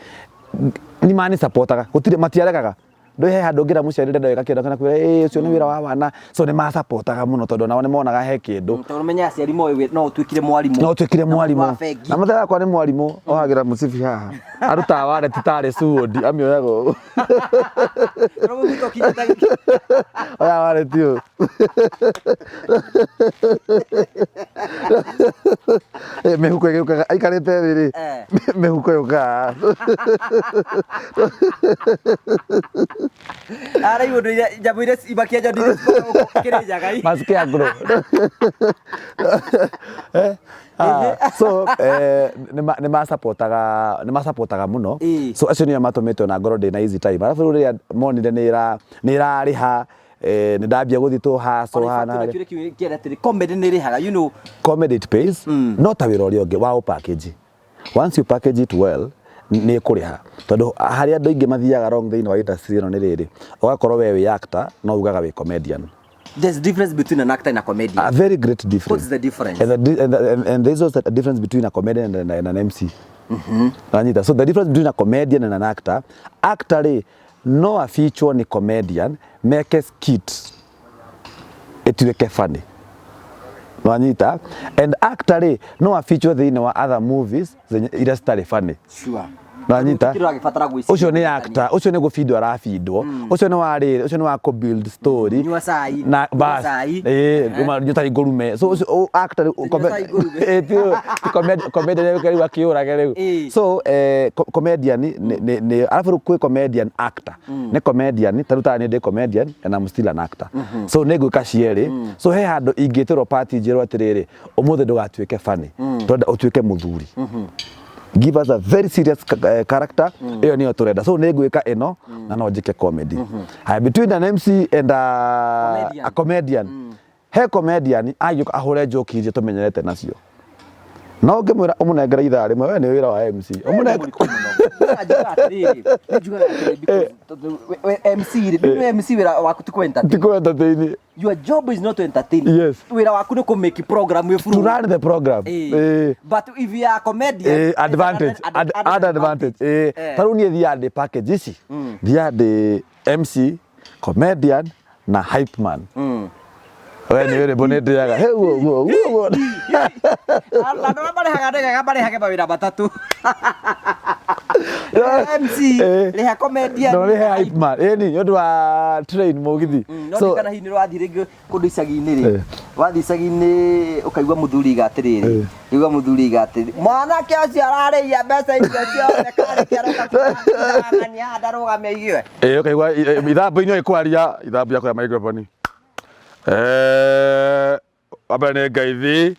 Nĩ mani supportaga, gũtirĩ matiaregaga. Ndũĩ he handũ ũngĩra mũciari ndĩrenda gwĩka kĩndũ kana kwĩra ĩĩ ũcio nĩ wĩra wa wana. So nĩ masapotaga mũno tondũ nao nĩ monaga he kĩndũ.
Tondũ menya aciari moĩ no ũtuĩkire mwarimũ.
No ũtuĩkire mwarimũ. Na mũthee wakwa nĩ mwarimũ, ohagĩra mũcibi haha. Arutaga wareti tarĩ cuũndi, amĩoyaga ũũ. Oya wareti ũũ. Mĩhuko ĩgĩũkaga aikarĩte thĩ rĩ, mĩhuko yũkaga.
Arĩ ũndũ iria nyamũ iria imakia njondi Kĩrĩnyaga.
Masikia ngro. So nĩ masapotaga mũno. So acio nĩo matũmĩte ona ngorwo ndĩna easy time. Arabu rĩu rĩrĩa monire nĩ ĩrarĩha, nĩ ndambia gũthiĩ tũ hustle haha na harĩa.
Kĩũria kĩu kĩarĩ atĩrĩ, comedy nĩ ĩrĩhaga?
Comedy, it pays, no ta wĩra ũrĩa ũngĩ wa ũ package. Once you package it well, nĩ ĩkũrĩha, tondũ harĩa andũ aingĩ mathiaga wrong thĩinĩ wa industry ĩno nĩ rĩrĩ, ũgakorwo we wĩ actor no ugaga wĩ comedian.
There's difference between an actor and a comedian.
A very great difference.
What's the difference?
And there's also a difference between a comedian and an MC. Nanyita. So the difference between a comedian and an actor, actor rĩ no a feature nĩ comedian meke skit ĩtuĩke funny. Wanyita? And actor rĩ no a feature thĩinĩ wa other movies zenye iria citarĩ funny. Wanyita?
Gũtirĩ ũragĩbatara gwĩciria.
Ũcio nĩ actor, ũcio nĩ gũbindwo arabindwo, ũcio nĩ wa rĩrĩ, ũcio nĩ wa kũ build story.
Nyua cai.
Na
Nyua
bas
cai.
Ĩĩ nyua cai ngũrume. So ũcio actor rĩu
Nyua cai ngũrume.
Ĩĩ, ti comedian rĩu rĩu akĩũrage rĩu. So comedian nĩ arabu rĩu kwĩ comedian actor. Nĩ comedian, ta rĩu ta niĩ ndĩ comedian and I'm still an actor. So nĩ ngwĩka cierĩ. So he handũ ingĩtĩrwo part njĩrwo atĩrĩrĩ, ũmũthĩ ndũgatuĩke funny, tũrenda ũtuĩke mũthuri. Give us a very serious character, ĩyo nĩyo tũrenda. So nĩ ngwĩka ĩno na no njĩke comedy. Haya, between an MC and
Comedian.
a comedian, he comedian agĩũka ahũre joke iria tũmenyerete nacio, no ũngĩmwĩra ũmũnengere ithaa rĩmwe, we nĩ wĩra wa MC ũmũnengere.
Njugaga atĩrĩrĩ, njugaga atĩrĩrĩ, because tondũ MC rĩ, nĩ MC wĩra waku ti kũ entertain.
Ti kũ entertain.
Your job is not to entertain. Wĩra waku nĩ kũ make program ĩ
To
flow.
run the program.
But if you are a comedian,
advantage, add advantage. Ta rĩu niĩ thiaga ndĩ package ici, thiaga ndĩ MC, comedian na hype man. We nĩ rwĩmbo nĩ ndĩaga. He guo guo guo guo.
Andũ arĩa marĩhaga ndegega marĩhage mawĩra matatũ. Rĩha MC, rĩha comedian.
No rĩhe hype man, ĩni nĩ ũndũ wa train mũgithi.
No ndikana hihi nĩ ũrathiĩ rĩngĩ kũndũ icagi-inĩ rĩ,
Eh.
wathiĩ icagi-inĩ ũkaigua mũthuri iga atĩrĩrĩ,
Eh.
ũkaigua mũthuri iga atĩrĩrĩ, mwanake ũcio ararĩia mbeca icio ciothe karĩkia aroka kũrangania haha ndarũgame aigue.
Ĩĩ ũkaigua ithambu-inĩ ĩkwaria ithambu ya kuoya microphone. Eh, wa mbere nĩ ngeithi,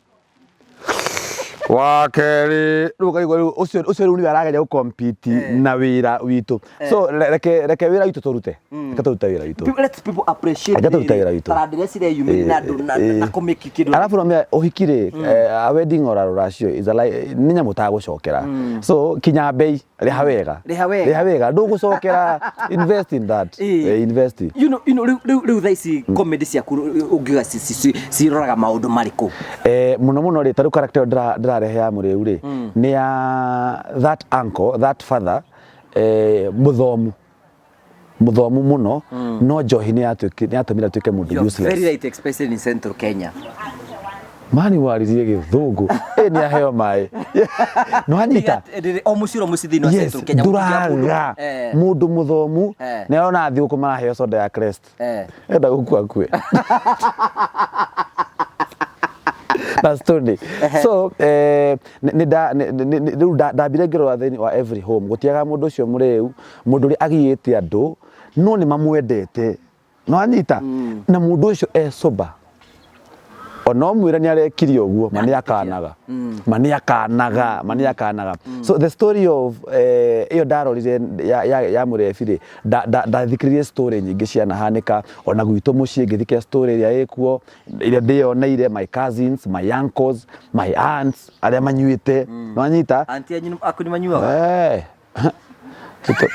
wa kerĩ rĩu ũkaigua rĩu ũcio ũcio rĩu nĩwe arageria gũ compete na wĩra witũ. So reke reke wĩra witũ tũrute. Reke tũrute wĩra witũ.
Let people appreciate
Reke tũrute
rĩrĩ,
wĩra witũ.
taranda iria cireyumĩria na andũ na kũmĩki kĩndũ.
Arabu no ũhiki rĩ, a wedding or a rũracio is a nĩ nyamũ ũtagũcokera. So kinya mbei rĩha wega.
Rĩha wega.
Rĩha wega ndũgũcokera, invest in that. Invest.
You know, rĩu thaa ici comedy ciaku ũngiuga ciroraga maũndũ marĩkũ?
Mũno mũno rĩ, ta rĩu character ĩyo ndĩrarehe ya mũrĩu rĩ, nĩ ya that uncle, that father, mũthomu mũthomu mũno, no njohi nĩ yatũmire atuĩke mũndũ
You are
useless.
very right, especially in Central Kenya.
Mani waririe gĩthũngũ ĩ nĩ aheo maĩ no anyita.
O mũciĩ o mũciĩ thĩinĩ wa
Yes,
Central Kenya gũtingĩaga mũndũ.
ndũraga mũndũ mũthomu nĩ arona thigũkũ maraheo soda ya Crest, enda gũkua kue na story. So rĩu ndambire ngĩrora thĩinĩ wa every home gũtiaga mũndũ ũcio mũrĩu, mũndũ ũrĩa agiĩte andũ no nĩ mamwendete, no anyita na mũndũ ũcio e sober, ona ũmwĩre nĩ arekire ũguo, ma nĩ akanaga, ma nĩ akanaga, ma nĩ akanaga. So the story of ĩyo ndarorire ya mũrebi rĩ, ndathikĩrĩrie story nyingĩ cianahanĩka ona gwitũ mũciĩ, ngĩthikĩrĩria story ĩrĩa ĩkuo, ĩrĩa ndĩyoneire, my cousins, my uncles, my aunts arĩa manyuĩte, no anyita.
Auntie anyu aku nĩ manyuaga?
Eh. Tũtũ-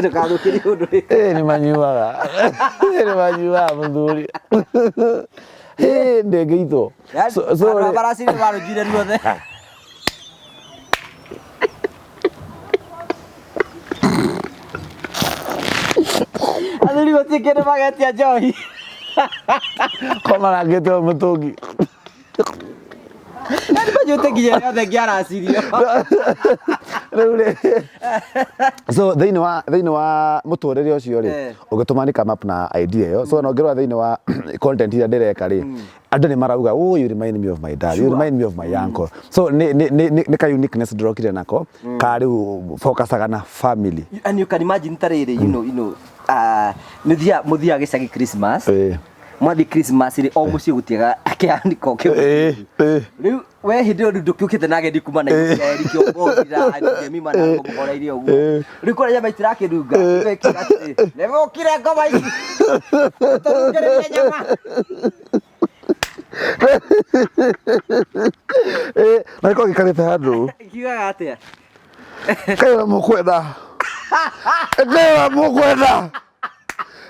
Ndũkathũkĩrie ũndũ rĩ.
Ĩ nĩ manyuaga, ĩ nĩ manyuaga mũthuri, ĩ ndĩngĩitwo. So
Andũ a baracini marũngire ruothe. Athuri gũtirĩ kĩndũ magetia njohi.
Ko marangĩte o mũtũngi.
Yaani manyuĩte nginya yothe ngĩaracirio.
Rĩu rĩ, so thĩinĩ wa mũtũrĩre ũcio rĩ, ũgĩtũma nĩ come up na idea ĩyo. So na ũngĩrora thĩinĩ wa content iria ndĩreka rĩ, andũ nĩ marauga, "Oh, you remind me of my dad, you remind me of my uncle." So nĩ ka uniqueness ndĩrokire nako ka rĩu focusaga na family.
And you can imagine ta rĩrĩ, nĩ mũthiaga gĩcagi Christmas. Mwathiĩ Christmas rĩ, o mũciĩ gũtiaga kĩanĩko kĩu.
Ĩ, ĩ.
Rĩu we hĩndĩ ĩyo rĩu ndũkĩũkĩte na agendi kuma na Kĩombori na Jemima na mũhoreire ũguo. Rĩu kũrĩa nyama itirakĩnunga, wekira atĩrĩ, nĩmũkire ngoma ici tũrungĩrĩrie nyama.
Ĩ, na gĩkorwo gĩikarĩte handũ.
Kiugaga atĩa?
Kaĩ mũkwenda, kaĩ mũkwenda,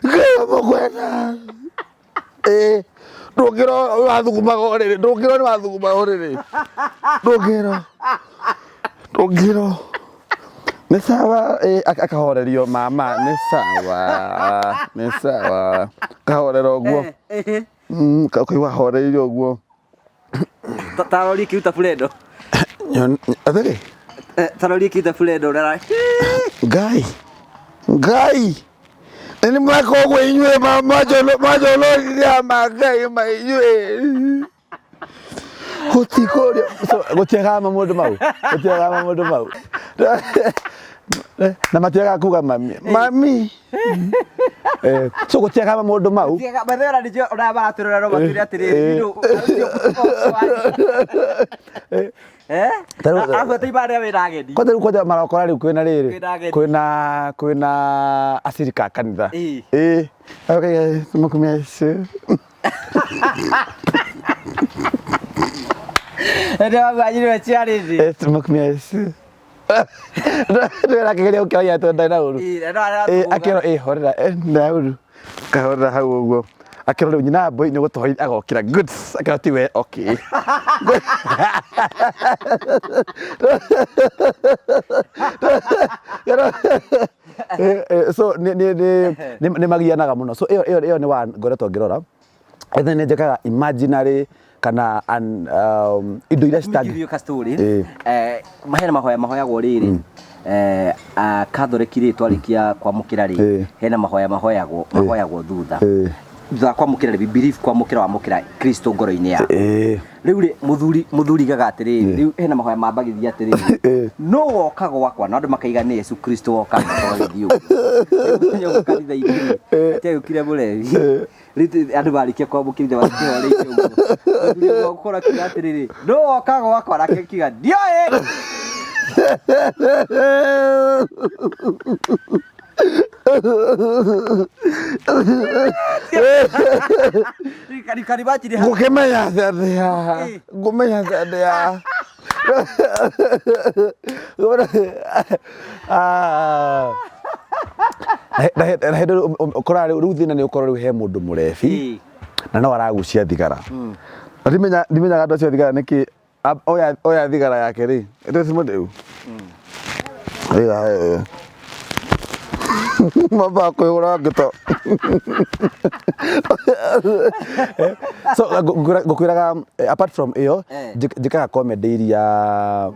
kaĩ mũkwenda. Ĩ ndũngĩrwo wathugumaga ũrĩrĩ, ndũngĩrwo nĩ wathugumaga ũrĩrĩ, ndũngĩrwo, ndũngĩrwo nĩ sawa. Ĩ akahorerio, mama nĩ sawa, nĩ sawa, kahorera ũguo. Ũkaigua ahoreire ũguo.
Tarorie kĩruta burendo.
Atĩrĩ.
Tarorie kĩruta burendo ũrĩa.
Ngai, Ngai, nĩ mweka ũguo inyuĩ mwanjũrũrire ma Ngai ma inyuĩ gũtikũrio. So gũtiagaga maũndũ mau, gũtiagaga maũndũ mau na matiagaga kuga mami, mami. So gũtiagaga maũndũ mau.
By the way, ona ningĩ ona maratwĩrora no matwĩre atĩrĩrĩ, ũcio ũcio wanyu. Eh? Arabu atĩ marĩa wĩna ageni.
Kwanja rĩu, kwanja marokora rĩu kwĩna rĩrĩ,
Kwĩna ageni.
kwĩna acirika a kanitha. Ĩ Makumia icio.
Nĩ wagwanyu nĩwe ciarĩthi.
Makumia icio ndĩrakĩgeria gũkĩragia atĩ ndarĩ na ũru.
Ĩ, no aratũgũga.
Akĩrwo ĩ horera, ndarĩ ũru, kahorera hau ũguo, akĩrwo rĩu nyina mbũi nĩ gũtũhoithia, agokĩra good, akĩrwo ti we, okay. So nĩ magianaga mũno. So ĩyo nĩ wa ngoretwo ngĩrora. Either nĩ njĩkaga imaginary kana indo iria
Let me give
citangĩ
you a story.
Ĩĩ.
Hena mahoya mahoyagwo rĩrĩ, Catholic rĩ, twarĩkia kwamũkĩra rĩ, hena mahoya mahoyagwo mahoyagwo thutha thutha wa kwamũkĩra rĩ, we believe kwamũkĩra wamũkĩra Kristo ngoro-inĩ yaku. Rĩu rĩ, mũthuri igaga atĩrĩrĩ, rĩu hena mahoya mambagĩria atĩrĩrĩ, no woka gwakwa, na andũ makaiga nĩ Yesu Kristo woka tũgagĩthiĩ ũguo. Rĩu mũthenya ũmwe kanitha-inĩ rĩ, atĩ agĩũkire mũrebi. Rĩu andũ marĩkia kwamũkĩrithia matikĩhoreire ũguo, mũthuri ũmwe gũkorwo akiuga atĩrĩrĩ, no woka gwakwa, nake akiuga ndioĩ. Karibachiri.
Ngũkĩmenya atĩa ndĩ haha? Ngũmenya atĩa ndĩ haha? Ah. Na hĩndĩ ũkoraga rĩu thĩna nĩ ũkorwo rĩu he mũndũ mũrebi na no aragucia thigara, na ndimenyaga andũ acio a thigara nĩkĩ. Oya thigara yake rĩ, ĩtĩcimo rĩu ĩga mambaga kwĩhũra ngĩto. So ngũkwĩraga, apart from ĩyo, njĩkaga comedy iria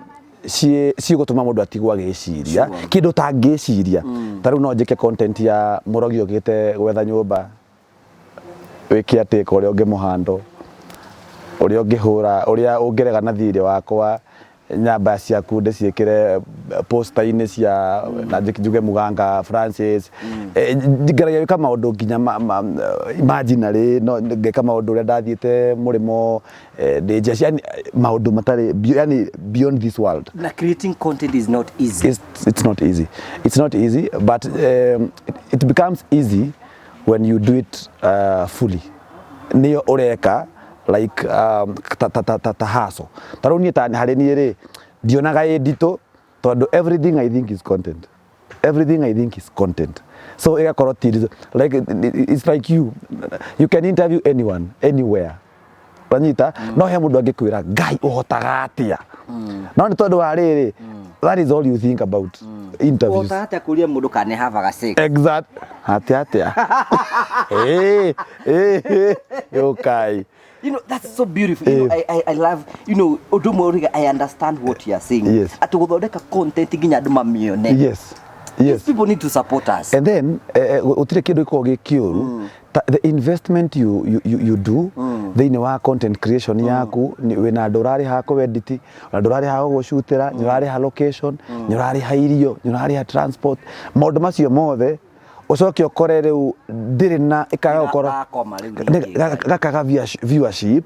cigũtũma mũndũ atigwo agĩciria kĩndũ ũtangĩciria. Ta rĩu no njĩke content ya mũrogi ũkĩte gwetha nyũmba, wĩke atĩ ũrĩa ũngĩmũhandle, ũrĩa ũngĩhũra, ũrĩa ũngĩrega na thirĩ wakwa, nyamba ciaku ndĩciĩkĩre poster-inĩ cia na njuge Muganga Francis. Ngeragia gwĩka maũndũ nginya imaginary, no ngeka maũndũ ũrĩa ndathiĩte mũrĩmo, ndĩ njeshi, yani maũndũ matarĩ yani beyond this world.
Na creating content is not easy.
It's not easy. It's not easy, but it becomes easy when you do it fully. Nĩyo ũreka like ta hustle. Ta rĩu niĩ, ta harĩ niĩ rĩ, ndionaga ĩ nditũ tondũ everything I think is content. Everything I think is content. So ĩgakorwo ti nditũ. Like it's like you can interview anyone anywhere. Wanyita? No he mũndũ angĩkwĩra, "Ngai, ũhotaga atĩa?" No nĩ tondũ wa rĩrĩ, that is all you think about, interviews.
Ũhotaga atĩa kũria mũndũ kana nĩ havaga sex?
Exact. Atĩa atĩa? Ĩĩ, yũkai.
That's so beautiful. I love, ũndũ ũmwe ũriga, I understand what you are saying. Atĩ gũthondeka content nginya andũ mamione. These people need to support us.
And then gũtirĩ kĩndũ gĩkoragwo gĩ kĩũru ta the investment you do thĩinĩ wa content creation yaku. Wĩna andũ ũrarĩha kũ edit, na andũ ũrarĩha gũgũcutĩra, nĩ ũrarĩha location, nĩ ũrarĩha irio, nĩ ũrarĩha transport, maũndũ macio mothe, ũcoke ũkore rĩu ndĩrĩ na ĩkaga gũkorwo
Gakoma rĩu rĩngĩ.
Gakaga viewership,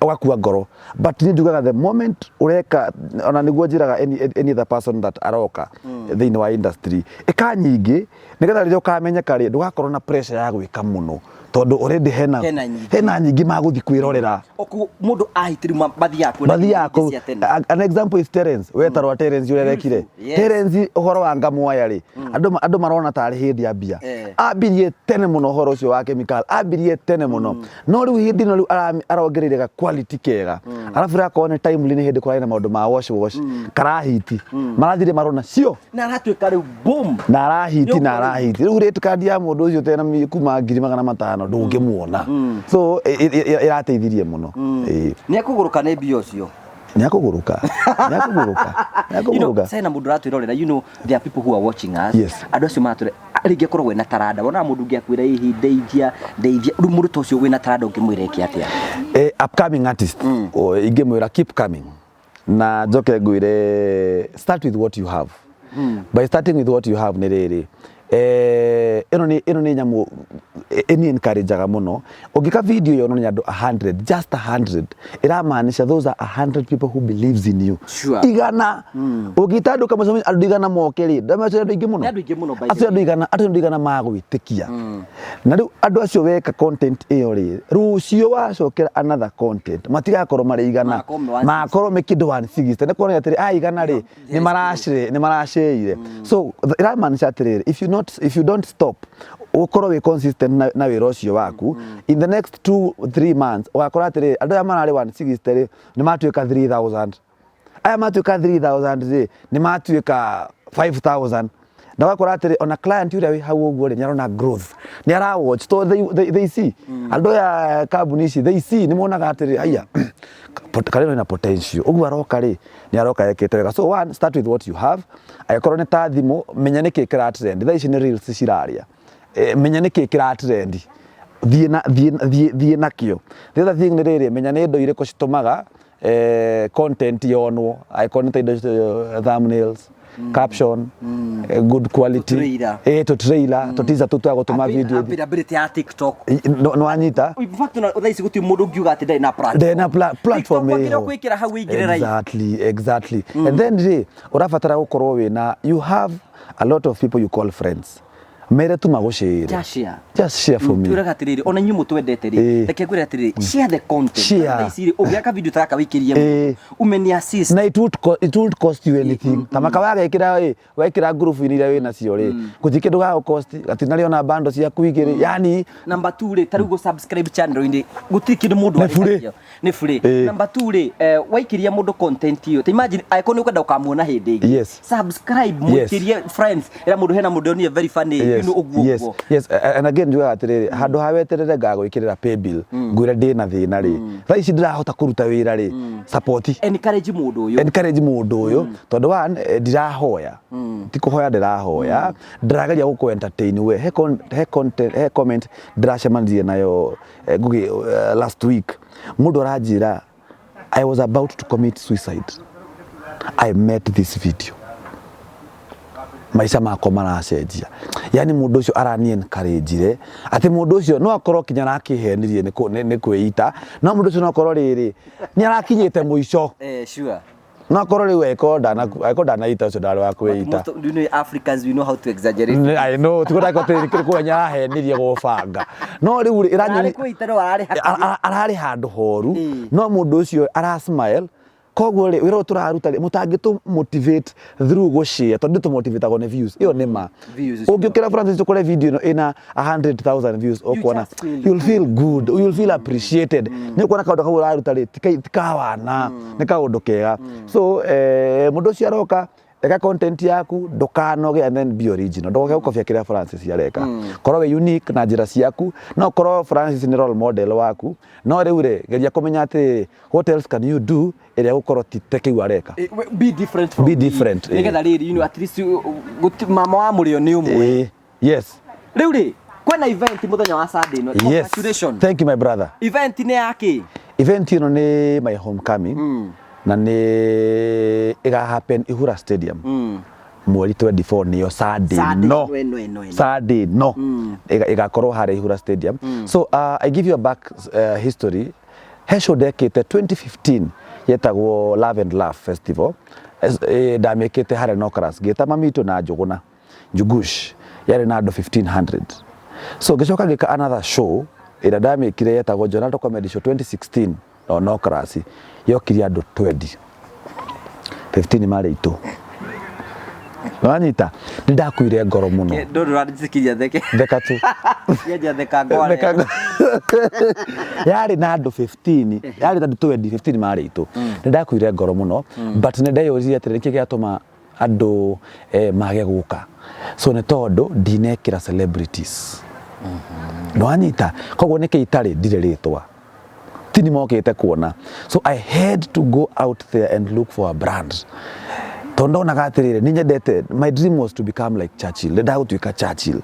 ũgakua ngoro. But niĩ njugaga the moment ũreka, ona nĩguo njĩraga any other person that aroka thĩinĩ wa industry, ĩka nyingĩ nĩgetha rĩrĩa ũkamenyeka rĩ, ndũgakorwo na pressure ya gwĩka mũno tondũ already hena
Hena nyingĩ.
Hena nyingĩ magũthiĩ kwĩrorera.
Oku mũndũ ahitĩru mathiaga kuona
mathiaga
nyingĩ cia tene.
An example is Terence, wetarwa Terence ũrĩa arekire. Terence ũhoro wa ngamwaya rĩ, andũ marona tarĩ hĩndĩ ambia. Ambirie tene mũno ũhoro ũcio wa chemical, ambirie tene mũno, no rĩu hĩndĩ ĩno rĩu arongereire ga quality kega, arabu rĩrakorwo nĩ timely, nĩ hĩndĩ kũrarĩ na maũndũ ma wash wash karahiti, marathire marona cio.
Na aratuĩka rĩu boom.
Na arahiti na
Nĩ ũkorwo-
arahiti rĩu rate card ya mũndũ ũcio tena kuma 500,000 ndũngĩmuona. So ĩrateithirie mũno. Ĩĩ.
Nĩ ekũgũrũka nĩ mbia ũcio.
Nĩ akũgũrũka, nĩ akũgũrũka, nĩ akũgũrũka.
Sena mũndũ ũratwĩrorera, there are people who are watching us. Andũ acio maratwĩra rĩngĩ akorwo wĩna taranda, wonaga mũndũ ũngĩ akwĩra, "Hihi ndeithia, ndeithia." Rĩu mũndũ ta ũcio wĩna taranda ũngĩmwĩra eke atĩa?
Upcoming artist, ingĩmwĩra keep coming, na njoke ngwĩre start with what you have. By starting with what you have, nĩ rĩrĩ, ĩno nĩ nyamũ ĩni encourageaga mũno. Ũngĩka video yonwo nĩ andũ 100, just 100, ĩramaanisha those are 100 people who believes in you. 100 ũngĩta andũ kamũcemanio, andũ 100 moke rĩ, ndamacio andũ aingĩ mũno.
Nĩ andũ aingĩ mũno, by the
Acio
way.
andũ 100, acio andũ 100 magwĩtĩkia. Na rĩu andũ acio weka content ĩyo rĩ, rũciũ wacokera another content, matigakorwo marĩ 100.
Magakorwo me 160.
Magakorwo me kĩndũ 160. Nĩ kuonania atĩrĩ, aya 100 rĩ, nĩ maracĩire. So ĩramaanisha atĩrĩrĩ, if you don't stop, ũkorwo wĩ consistent na wĩra ũcio waku, in the next 2-3 months ũgakora atĩrĩrĩ, andũ aya mararĩ 160 rĩ, nĩ matuĩka 3000, aya matuĩka 3000 rĩ, nĩ matuĩka 5000. Na ũgakora atĩrĩ, ona client ũrĩa wĩ hau ũguo rĩ, nĩ arona growth, nĩ ara watch to they see. Andũ aya kambuni ici, they see, nĩ monaga atĩrĩ, aya karĩ na potential, ũguo aroka rĩ, nĩ aroka ekĩte wega. So one, start with what you have. Angĩkorwo nĩ ta thimũ, menya nĩkĩ kĩra trend thaa ici, nĩ reels ciraria. Menya nĩkĩ kĩra trend, thiĩ na thiĩ thiĩ thiĩ nakĩo. The other thing nĩ rĩrĩ, menya nĩ indo irĩkũ citũmaga content yonwo, angĩkorwo nĩ ta indo thumbnails, caption, good quality.
Tũ-trailer.
Tũ trailer, tũ teaser tũu twa gũtũma video ĩthiĩ.
Availability ya TikTok.
No wanyita.
In fact, ona thaa ici gũtirĩ mũndũ ũngiuga atĩ ndarĩ na platform.
Ndĩ na platform.
TikTok
ĩho.
wakĩrĩa gwĩkĩra hau ĩingĩre live.
Exactly. And then rĩ, ũrabatara gũkorwo wĩna, you have a lot of people you call friends, mere tu magũcĩre.
Just share.
Just share for me.
Twĩraga atĩrĩrĩ, ona inyuĩ mũtwendete rĩ, reke ngwĩre atĩrĩrĩ, share the content.
Share.
Thaa ici rĩ, ũngĩaka video ta gaka wĩikĩrie mũndũ, umeni assist.
Na it won't cost you anything. Ta maka wagekĩra ĩ, wekĩra ngurubu-inĩ iria wĩ nacio rĩ, gũtirĩ kĩndũ gagũ-cost, gatinarĩ ona bando ciaku igĩrĩ, yani.
Number 2 rĩ, ta rĩu gũ subscribe channel-inĩ gũtirĩ kĩndũ mũndũ
Nĩ bure.
arĩhagio. Nĩ bure. Number 2 rĩ, waikĩria mũndũ content ĩyo, ta imagine angĩkorwo nĩ ũkwenda ũkamuona hĩndĩ ĩngĩ, subscribe, mũikĩrie friends, ĩra mũndũ hena mũndũ onire very funny, ũguo ũguo.
Yes, and again njugaga atĩrĩrĩ, handũ ha weterere ngagwĩkĩrĩra paybill ngwĩre ndĩna thĩna rĩ, thaa ici ndĩrahota kũruta wĩra rĩ, support.
Encourage mũndũ ũyũ.
Encourage mũndũ ũyũ, tondũ one, ndirahoya, ti kũhoya ndĩrahoya, ndĩrageria gũkũ entertain we. He content, he comment ndĩracemanirie nayo, Ngugi, last week, mũndũ aranjĩra, "I was about to commit suicide, I met this video, maica makwa maracenjia." Yani mũndũ ũcio arani encourage atĩ mũndũ ũcio no akorwo kinya arakĩhenirie nĩ kwĩita, no mũndũ ũcio no akorwo rĩrĩ nĩ arakinyĩte mũico.
Sure.
No akorwo rĩu angĩkorwo ndanaita, ũcio ndarĩ wa kwĩita.
Most of, you know, Africans, we know how to exaggerate.
I know, tiguo ndakwo atĩ kũrĩa nyarahenirie gũbanga, no rĩu rĩ,
Ararĩ kwĩita no ararĩ hakuhĩ.
Ararĩ handũ horu. No mũndũ ũcio ara smile. Koguo rĩ, wĩra ũyũ tũraruta rĩ, mũtangĩtũ motivate through gũshare, tondũ tũmotivatagwo nĩ views, ĩyo nĩ ma.
Views.
Ũngĩũkĩra Francis ũkore video ĩno ĩna 100,000 views, ũkuona
just feel
you'll feel good, you'll feel appreciated. Nĩ ũkuona kaũndũ kau ũraruta rĩ, ti kawana, nĩ kaũndũ kega. So mũndũ ũcio aroka, eka content yaku, ndũkanoge, and then be original. Ndũgoke gũkobia kĩrĩa Francis areka, korwo wĩ unique na njĩra ciaku. No korwo Francis nĩ role model waku, no rĩu rĩ, geria kũmenya atĩ what else can you do ĩrĩa gũkorwo ti te kĩu areka.
Be different from
Be
me.
different.
Nĩgetha rĩrĩ, at least mama wa mũrĩo nĩ ũmwe.
Yes.
Rĩu rĩ, kwĩna event mũthenya wa Sunday ĩno.
Yes.
Congratulations.
Thank you, my brother.
Event nĩ ya kĩ?
Event ĩno nĩ my homecoming, na nĩ ĩga happen Ihura Stadium mweri 24, nĩyo Sunday.
Sunday.
No.
Ĩno, ĩno, ĩno, ĩno.
Sunday no ĩgakorwo harĩa Ihura Stadium. So I give you a back history. He show ndekĩte 2015 yetagwo Love and Love Festival. Ndamĩkĩte harĩa Nocras, ngĩta Mamitũ na Njũgũna Njugush, yarĩ na andũ 1500. So ngĩcoka ngĩka another show ĩrĩa ndamĩkire yetagwo Jonaldo Comedy Show 2016 o Nocras, yokirie andũ 20, 15 marĩ itũ. Wanyita, nĩ ndakuire ngoro mũno.
Ndũrũ ũranjĩtĩkiria theke.
Theka tu.
Nyenja theka ngware.
Theka. Yarĩ na andũ 15, yarĩ na andũ 20, 15 marĩ itũ. Nĩ ndakuire ngoro mũno, but nĩ ndeyũririe atĩrĩ, nĩkĩ gĩatũma andũ mage gũka? So nĩ tondũ ndinekĩra celebrities. Nĩwanyita? Koguo nĩkĩ itarĩ, ndirĩ rĩtwa, ti nĩ mokĩte kuona. So I had to go out there and look for a brand, tondũ ndonaga atĩrĩrĩ, nĩ nyendete, my dream was to become like Churchill. Ndendaga gũtuĩka Churchill,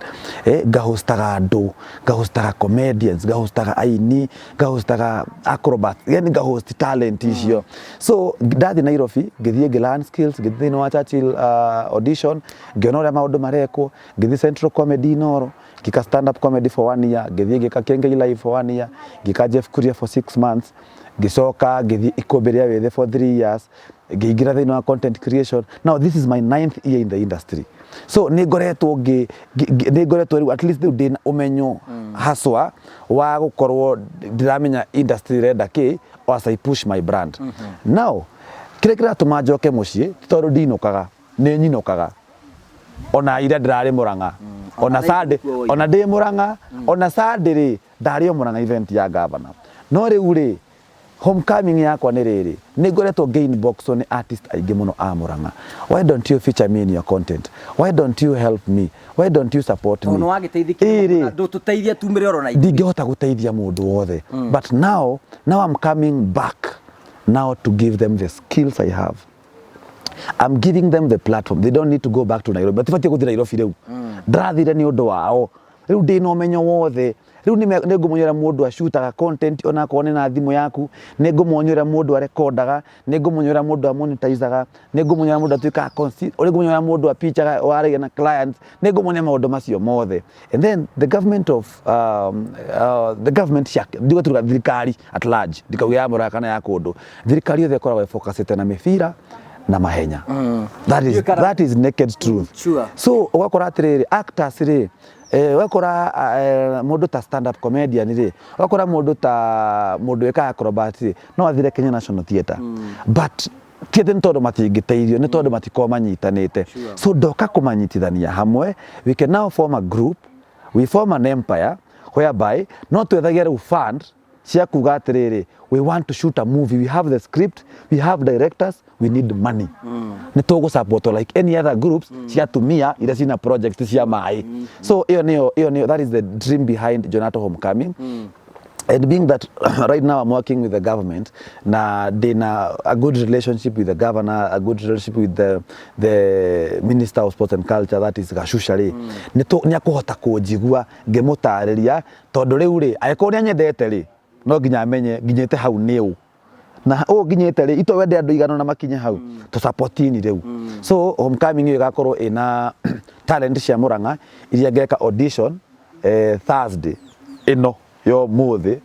ngahostaga andũ, ngahostaga comedians, ngahostaga aini, ngahostaga acrobats, yani ngahost talent icio. So ndathiĩ Nairobi, ngĩthiĩ ngĩ learn skills, ngĩthiĩ thĩinĩ wa Churchill audition, ngĩona ũrĩa maũndũ marekwo, ngĩthiĩ Central Comedy Inoro, ngĩka stand up comedy for one year, ngĩthiĩ ngĩka Kengei Live for one year, ngĩka Jeff Kuria for 6 months, ngĩcoka ngĩthiĩ Ikũmbĩ rĩa Wĩthĩ for 3 years, ngĩingĩra thĩinĩ wa content creation. Now this is my ninth year in the industry, so nĩ ngoretwo ngĩ nĩ ngoretwo rĩu at least rĩu ndĩna ũmenyo haswa wa gũkorwo ndĩramenya industry ĩrenda kĩ as I push my brand. Now kĩrĩa kĩratũma njoke mũciĩ ti tondũ ndinũkaga, nĩ nyinũkaga ona ira ndĩrarĩ Mũrang'a, ona Sunday, ona ndĩ Mũrang'a, ona Sunday rĩ, ndarĩ o Mũrang'a event ya governor. No rĩu rĩ, Homecoming yakwa nĩ rĩrĩ, nĩ ngoretwo ngĩ inboxwo nĩ artist aingĩ mũno a Murang'a. Why don't you feature me in your content? Why don't you help me? Why don't you support me?
Tondũ nĩwagĩteithĩkire
Ĩĩ rĩ,
ndũtũteithie tumĩre oro na ithuĩ.
Ndingĩhota gũteithia mũndũ wothe. But now I'm coming back now to give them the skills I have. I'm giving them the platform. They don't need to go back to Nairobi. Matibatiĩ gũthiĩ Nairobi rĩu. Ndĩrathire nĩ ũndũ wao. Rĩu ndĩna ũmenyo wothe. Rĩu nĩ ngũmonia ũrĩa mũndũ acutaga content onakorwo nĩ na thimũ yaku. Nĩ ngũmonia ũrĩa mũndũ arekondaga. Nĩ ngũmonia ũrĩa mũndũ amonetizaga. Nĩ ngũmonia ũrĩa mũndũ atuĩkaga, nĩ ngũmonia ũrĩa mũndũ apichaga, waragia na clients. Nĩ ngũmonia maũndũ macio mothe. And then the government of the government cia ndigũtuga thirikari at large, ndikauge ya Murang'a kana ya kũndũ, thirikari yothe ĩkoragwo ĩfocusĩte na mĩbira na mahenya. That is naked truth. So ũgakora atĩrĩrĩ, actors rĩ, ũgakora mũndũ ta stand up comedian rĩ, ũgakora mũndũ ta mũndũ wĩkaga acrobat rĩ, no athire Kenya National Theatre, but ti atĩ nĩ tondũ matingĩteithio, nĩ tondũ matikoragwo manyitanĩte. So ndoka kũmanyitithania hamwe. We can now form a group, we form an empire whereby no twethagia rĩu fund cia kuga atĩrĩrĩ, we want to shoot a movie, we have the script, we have directors, we need money. Nĩ tũgũ support like any other groups cia atumia iria cina project cia maĩ. So ĩyo nĩyo, that is the dream behind Jonato Homecoming. And being that right now I'm working with the government, na ndĩna a good relationship with the governor, a good relationship with the minister of sports and culture, that is Gachusha rĩ, nĩ akũhota kũnjigua ngĩmũtarĩria, tondũ rĩu rĩ, angĩkorwo nĩ anyendete rĩ, no nginya amenye nginyĩte hau nĩ ũ na ũũ nginyĩte rĩ, ito wende andũ igana na makinye hau tũsupportini rĩu. So homecoming ĩyo ĩgakorwo ĩna talent cia Murang'a iria ngeka audition Thursday ĩno yo mũthĩ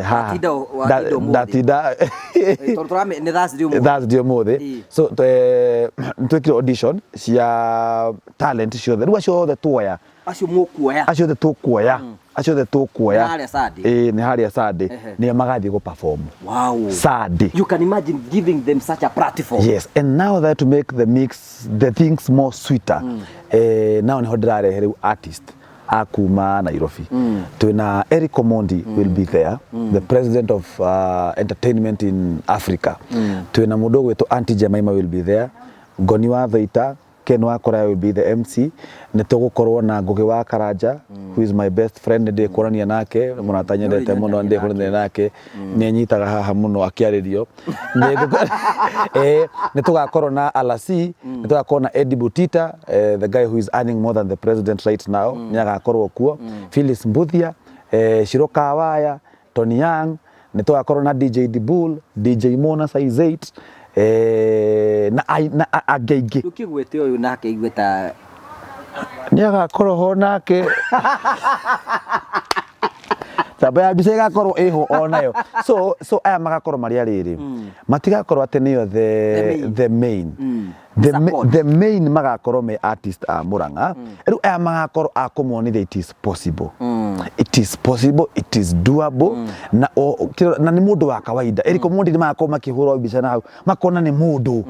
haha.
Watinda ũmũthĩ.
Ndatinda.
Tondũ tũrame nĩ Thursday ũmũthĩ.
Thursday ũmũthĩ. So twĩkire audition cia talent ciothe, rĩu acio othe tuoya
Acio mũkuoya.
Acio othe tũkuoya, acio othe tũkuoya.
Nĩ harĩa Sunday?
Ĩĩ, nĩ harĩa Sunday. Nĩo magathiĩ gũ perform Sunday.
You can imagine giving them such a platform.
Yes, and now that to make the mix, the things more sweeter, now niho ndĩrarehe rĩu artist a kuma Nairobi. Twĩna Eric Omondi will be there, the president of entertainment in Africa. Twĩna mũndũ ũgwĩtwo Auntie Jemima will be there, Ngoni wa Thaita, Ken Wakora will be the MC. Nĩ tũgũkorwo na Ngugi wa Karanja, who is my best friend, nĩ ndĩkuonania nake, mũrata nyendete mũno, nĩ ndĩkuonania nake, nĩ anyitaga haha mũno akĩarĩrio. Nĩ tũgakorwo na Alasi, nĩ tũgakorwo na Eddie Butita, the guy who is earning more than the president right now, nĩ agakorwo kuo, Phyllis Mbuthia, Shiro Kawaya, Tony Young, nĩ tũgakorwo na DJ Dibul, DJ Mona Size 8, na angĩ aingĩ.
Ndũkĩgwete ũyũ nake igue ta
Nĩ agakorwo ho nake, tamba ya mbica ĩgakorwo ĩho onayo. So aya magakorwo marĩ arĩrĩ, matigakorwo atĩ nĩo
The main.
The main,
Support.
The main magakorwo me artist a Murang'a. Rĩu aya magakorwo a kũmonithia it is possible, it is possible, it is doable. Na nĩ mũndũ wa kawaida. Eric Omondi nĩ magakorwo makĩhũrwo mbica na hau makona nĩ mũndũ.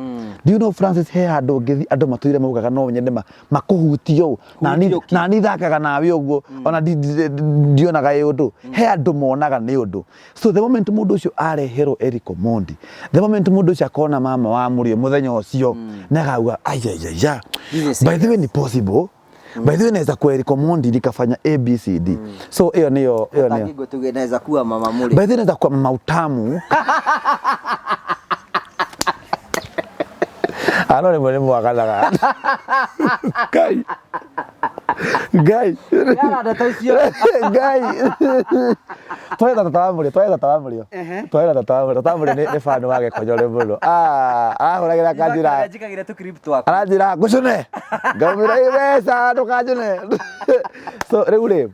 Do you know, Francis, he handũ ũngĩthiĩ andũ matũire maugaga no nyende makũhutie ũũ
Hutio ki.
Na ni thakaga nawe ũguo ona ndionaga ĩ ũndũ. He andũ monaga nĩ ũndũ. So the moment mũndũ ũcio areherwo Eric Omondi, the moment mũndũ ũcio akona mama wa mũrĩo mũthenya ũcio, nĩ akauga, "Ayayaya,
This is
by the way ni possible, by the way naweza kuwa Eric Omondi nikafanya ABCD." So ĩyo nĩyo, ĩyo nĩyo.
Tangĩgwe tuge naweza kuwa mama mũrĩ.
By the way naweza kuwa mama utamu. Ano rĩmwe nĩ mwaganaga. Ngai Ngai.
Yara ndeto icio.
Ngai, twetha tata wa mũrĩo, twetha tata wa mũrĩo, twetha tata wa mũrĩo. Tata wa mũrĩo nĩ fan wa Gĩkonyore mũno. Ah, arahũragĩra kanjĩra.
Njikagĩra tũ clip twaku.
Aranjĩra ngũcũne, ngamwĩra ĩ mbeca ndũkanjũne. So rĩu rĩ,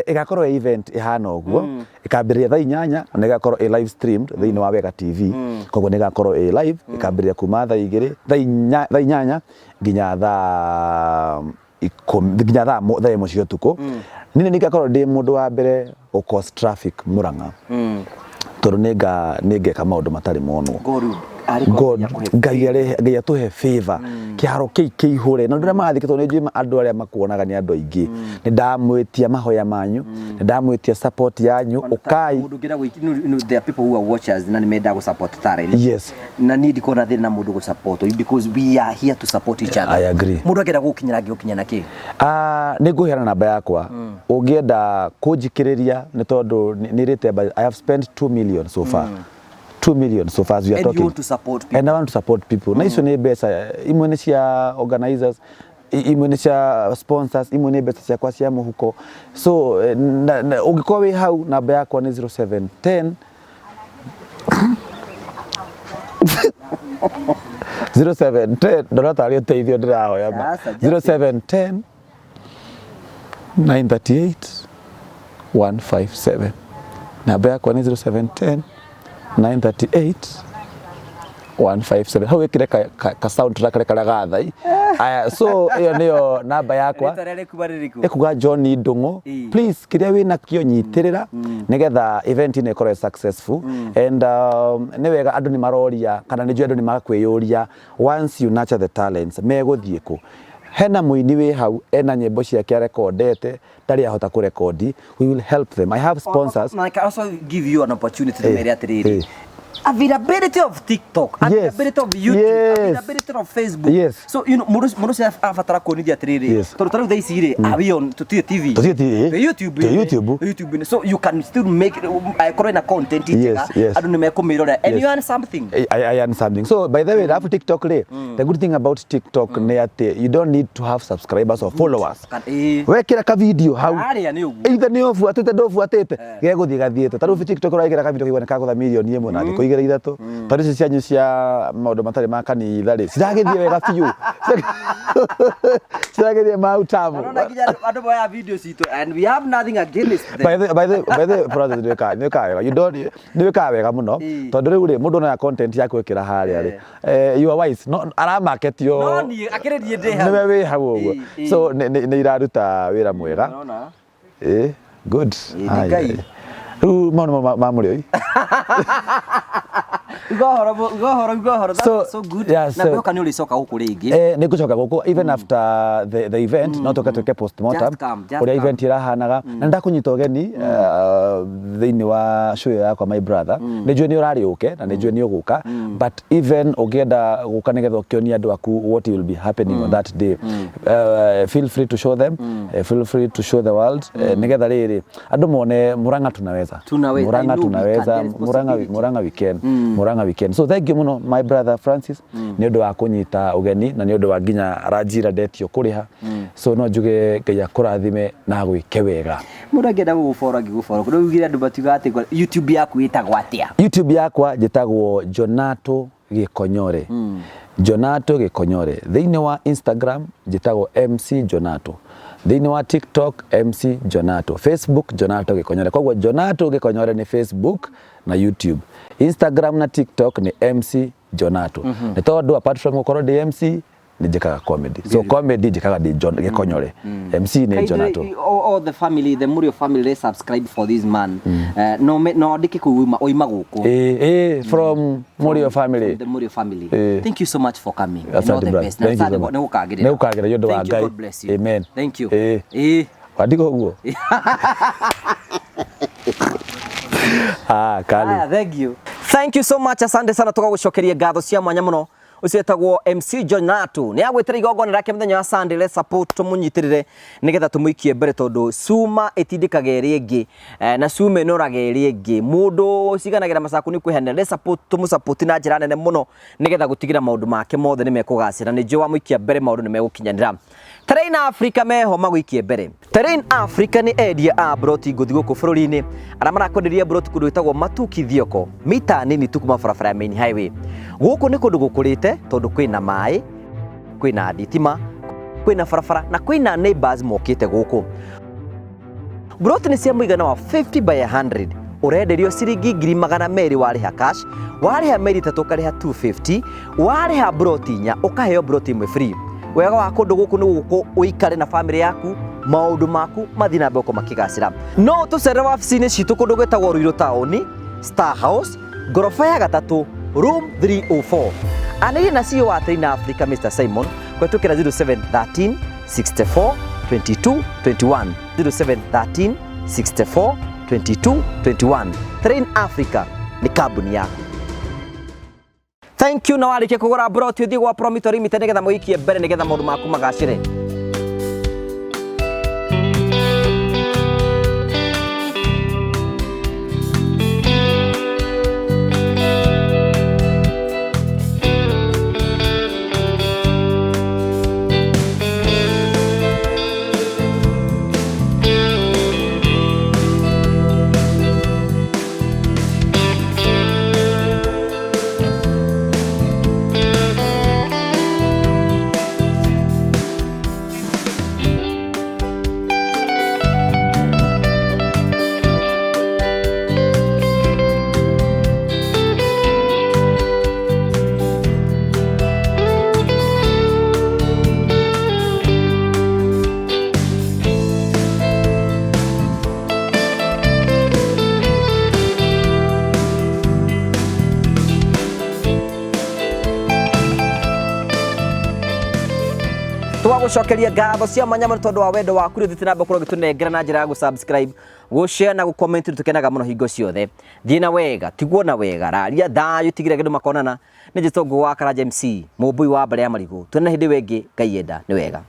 ĩgakorwo ĩ event ĩhana ũguo, ĩkambĩrĩria thaa 8 na ĩgakorwo ĩ live streamed thĩinĩ wa Wega TV. Koguo nĩ ĩgakorwo ĩ live, ĩkambĩrĩria kuma thaa 2, thaa 8 nginya thaa 10, nginya thaa 1 cia ũtukũ. Niĩ nĩ ngakorwo ndĩ mũndũ wa mbere gũ cause traffic Murang'a, tondũ nĩ ngeka maũndũ matarĩ monwo.
Go rude. Arĩ
God
Ngai akũhe
Ngai arehe Ngai atũhe favor kĩharo kĩu kĩihũre na andũ arĩa marathiĩ tondũ nĩ njũĩ andũ arĩa makuonaga nĩ andũ aingĩ. Nĩ ndamwĩtia mahoya manyu, nĩ ndamwĩtia support yanyu, ũkai.
Mũndũ ũngĩenda there are people who are watchers na nĩ mendaga gũ support talent.
Yes.
Na niĩ ndikona thĩna na mũndũ gũ support because we are here to support each other.
I agree.
Mũndũ angĩenda gũgũkinyĩra angĩgũkinya na kĩ?
Ah, nĩ ngũheana namba yakwa. Ũngĩenda kũnjikĩrĩria nĩ tondũ nĩ rĩte, I have spent 2 million so far. 2 million so far as we are
And you
talking.
want to support people.
And I want to support people. Na icio nĩ mbeca imwe nĩ cia organizers, imwe nĩ cia sponsors, imwe nĩ mbeca ciakwa cia mũhuko. So ũngĩkorwo wĩ hau, namba yakwa nĩ 0710 0710, ndona tarĩ ũteithio ndĩrahoya ma.
Sasa, just
0710 938 157. Namba yakwa nĩ 0710 938 157. Hau wĩkĩre ka sound track karĩa karĩa gathai. Aya, so ĩyo nĩyo namba yakwa.
Rĩtwa rĩrĩa rĩkuuma rĩrĩkũ?
Ĩkuga John Ndung'u. Please, kĩrĩa wĩna kĩo nyitĩrĩra nĩgetha event ĩno ĩkorwo ĩ successful. And nĩ wega andũ nĩ maroria kana nĩ njũĩ andũ nĩ makwĩyũria, once you nurture the talents, megũthiĩ kũ? Hena mũini wĩ hau ena nyĩmbo ciake arekondete ndarĩ ahota kũrekondi. We will help them. I have sponsors.
I can also give you an opportunity to mere atĩrĩrĩ, availability of TikTok, availability of YouTube, availability of Facebook. So mũndũ ũcio abatara kuonithia atĩrĩrĩ, tondũ ta rĩu thaa ici rĩ, are we on, tũtirĩ TV.
Tũtirĩ TV.
Twĩ YouTube.
Twĩ YouTube.
YouTube. So you can still make, angĩkorwo ĩna content njega, andũ nĩ mekũmĩrora and you earn something.
I earn something. So by the way, alafu TikTok rĩ, the good thing about TikTok nĩ atĩ you don't need to have subscribers or followers. Wekĩra ka video hau.
Harĩa nĩ ũguo.
Either nĩ ũbuatĩte ndũbuatĩte, gegũthiĩ gathiĩte. Ta rĩu TikTok ũraigĩra ka video kaigua nĩ kagũtha mirioni 1 na thikũ igĩrĩ ithatũ. Tondũ ici cianyu cia maũndũ matarĩ ma kanitha rĩ, ciragĩthiĩ wega biũ. Ciragĩthiĩ mau tamu.
Ũrona nginya andũ moyaga video citũ and we have nothing against them.
By the process nĩ wĩkaga wega. You don't, nĩ wĩkaga wega mũno. Tondũ rĩu rĩ, mũndũ onaga content yaku ĩkĩra harĩa rĩ. You are wise. No aramarketio.
No niĩ akĩrĩ niĩ ndĩ hau.
Nĩwe wĩ hau ũguo. So nĩ iraruta wĩra mwega.
Ũrona?
Good.
Nĩ
Ai,
Ngai.
ai. Rĩu maũndũ ma mũrĩoi.
Uga ũhoro, uga ũhoro, uga ũhoro. That's so good. Na ngwĩhoka nĩ ũrĩcoka gũkũ rĩngĩ.
Nĩ ngũcoka gũkũ even after the event, no tũke twĩke postmortem
Just come, just
ũrĩa
come.
event ĩrahanaga. Na nĩndakũnyita ũgeni thĩinĩ wa show ĩyo yakwa, my brother. Nĩ njũĩ nĩ ũrarĩ ũke na nĩ njũĩ nĩ ũgũka, but even ũngĩenda gũka nĩgetha ũkĩonie andũ aku what will be happening on that day, feel free to show them, feel free to show the world, nĩgetha rĩrĩ andũ mone Murang'a tunaweza.
Tunaweza.
Murang'a
I know we can.
tunaweza.
There is
Murang'a,
possibility.
Murang'a we can. Murang'a we can. So thank you mũno, my brother Francis, nĩ ũndũ wa kũnyita ũgeni na nĩ ũndũ wa nginya aranjira ndetio kũrĩha. So no njuge Ngai akũrathime na agwĩke wega.
Mũndũ angĩenda gũgũboro angĩgũboro kũrĩa ugire andũ matiugaga atĩ YouTube yaku ĩtagwo atĩa?
YouTube yakwa njĩtagwo Jonato Gĩkonyore. Jonato Gĩkonyore. Thĩinĩ wa Instagram njĩtagwo MC Jonato. Thĩinĩ wa TikTok MC Jonato. Facebook Jonato Gĩkonyore. Koguo Jonato Gĩkonyore nĩ Facebook na YouTube. Instagram na TikTok nĩ MC Jonato. Nĩ tondũ apart from gũkorwo ndĩ MC nĩ njĩkaga comedy. So comedy njĩkaga ndĩ John Gĩkonyore. MC nĩ Jonato.
All the family, the Murio family, they subscribe for this man. No andĩke kũu oima gũkũ.
From Murio family.
From the Murio family. Thank you so much for coming. And
Asante,
all the
brother.
best. Na
Thank you so
asante
much.
nĩ gũkagĩrĩra.
Nĩ gũkagĩrĩra nĩ ũndũ wa
Thank you,
Ngai.
God bless you.
Amen.
Thank you.
Wandika ũguo? Ah, kali.
Aya, thank you. Thank you so much. Asante sana, tũgagũcokeria ngatho cia mwanya mũno. Ũcio etagwo MC Jonato. Nĩ agwĩtĩra igongona rĩake mũthenya wa Sunday. Let's support, tũmũnyitĩrĩre nĩgetha tũmũikie mbere tondũ cuma ĩtindĩkaga ĩrĩa ĩngĩ, na cuma ĩnoraga ĩrĩa ĩngĩ. Mũndũ ũciganagĩra macaku nĩ kwĩhanĩra. Let's support, tũmũsupport na njĩra nene mũno nĩgetha gũtigĩra maũndũ make mothe nĩ mekũgacĩra. Nĩ njũĩ wamũikia mbere maũndũ nĩ megũkinyanĩra. Terrain Africa meho magũikie mbere. Terrain Africa nĩ endia a broti ngũthi gũkũ bũrũri-inĩ arĩa marakwenderia broti kũndũ gwĩtagwo Matuki Thioko, mita nini tu kuma barabara ya main highway. Gũkũ nĩ kũndũ gũkũrĩte tondũ kwĩna maĩ, kwĩna thitima, kwĩna barabara na kwĩna neighbors mokĩte gũkũ. Broti nĩ cia mũigana wa 50 by 100, ũrenderio ciringi 200,000 warĩha cash, warĩha mĩeri 3 ũkarĩha 250, warĩha broti 4 ũkaheo broti 1 free. Wega wa kũndũ gũkũ nĩ gũkũ ũikare na family yaku, maũndũ maku mathiĩ na mbere gũkorwo makĩgacĩra. No tũcere wabici-inĩ citũ kũndũ gwĩtagwo Ruiru taũni, Star House, ngoroba ya 3, Room 304. Anĩrĩria na CEO wa Train Africa Mr. Simon kũhetũkĩra 0713 64 22 21, 0713 64 22 21. Train Africa nĩ kambuni yaku. Thank you. Na warĩkia kũgũra broti, ũthiĩ gwa Promito Limited nĩgetha mũikie mbere, nĩgetha maũndũ maku magacĩre. Twagucokeria ngatho cia mwanya mũno tondũ wa wendo waku rĩu na mbere ũgĩtũnengera na njĩra ya gũ-subscribe, gũ-share na gũ-comment. Tũkenaga mũno hingo ciothe. Thiĩ na wega, tigwo na wega, raria thayũ, tigĩra kĩndũ makonana. Nĩ njĩtwo Ngũgũ wa Karanja MC, mũmbui wa mbere ya marigũ. Tuonane hĩndĩ ĩyo ĩngĩ Ngai enda. Nĩ wega.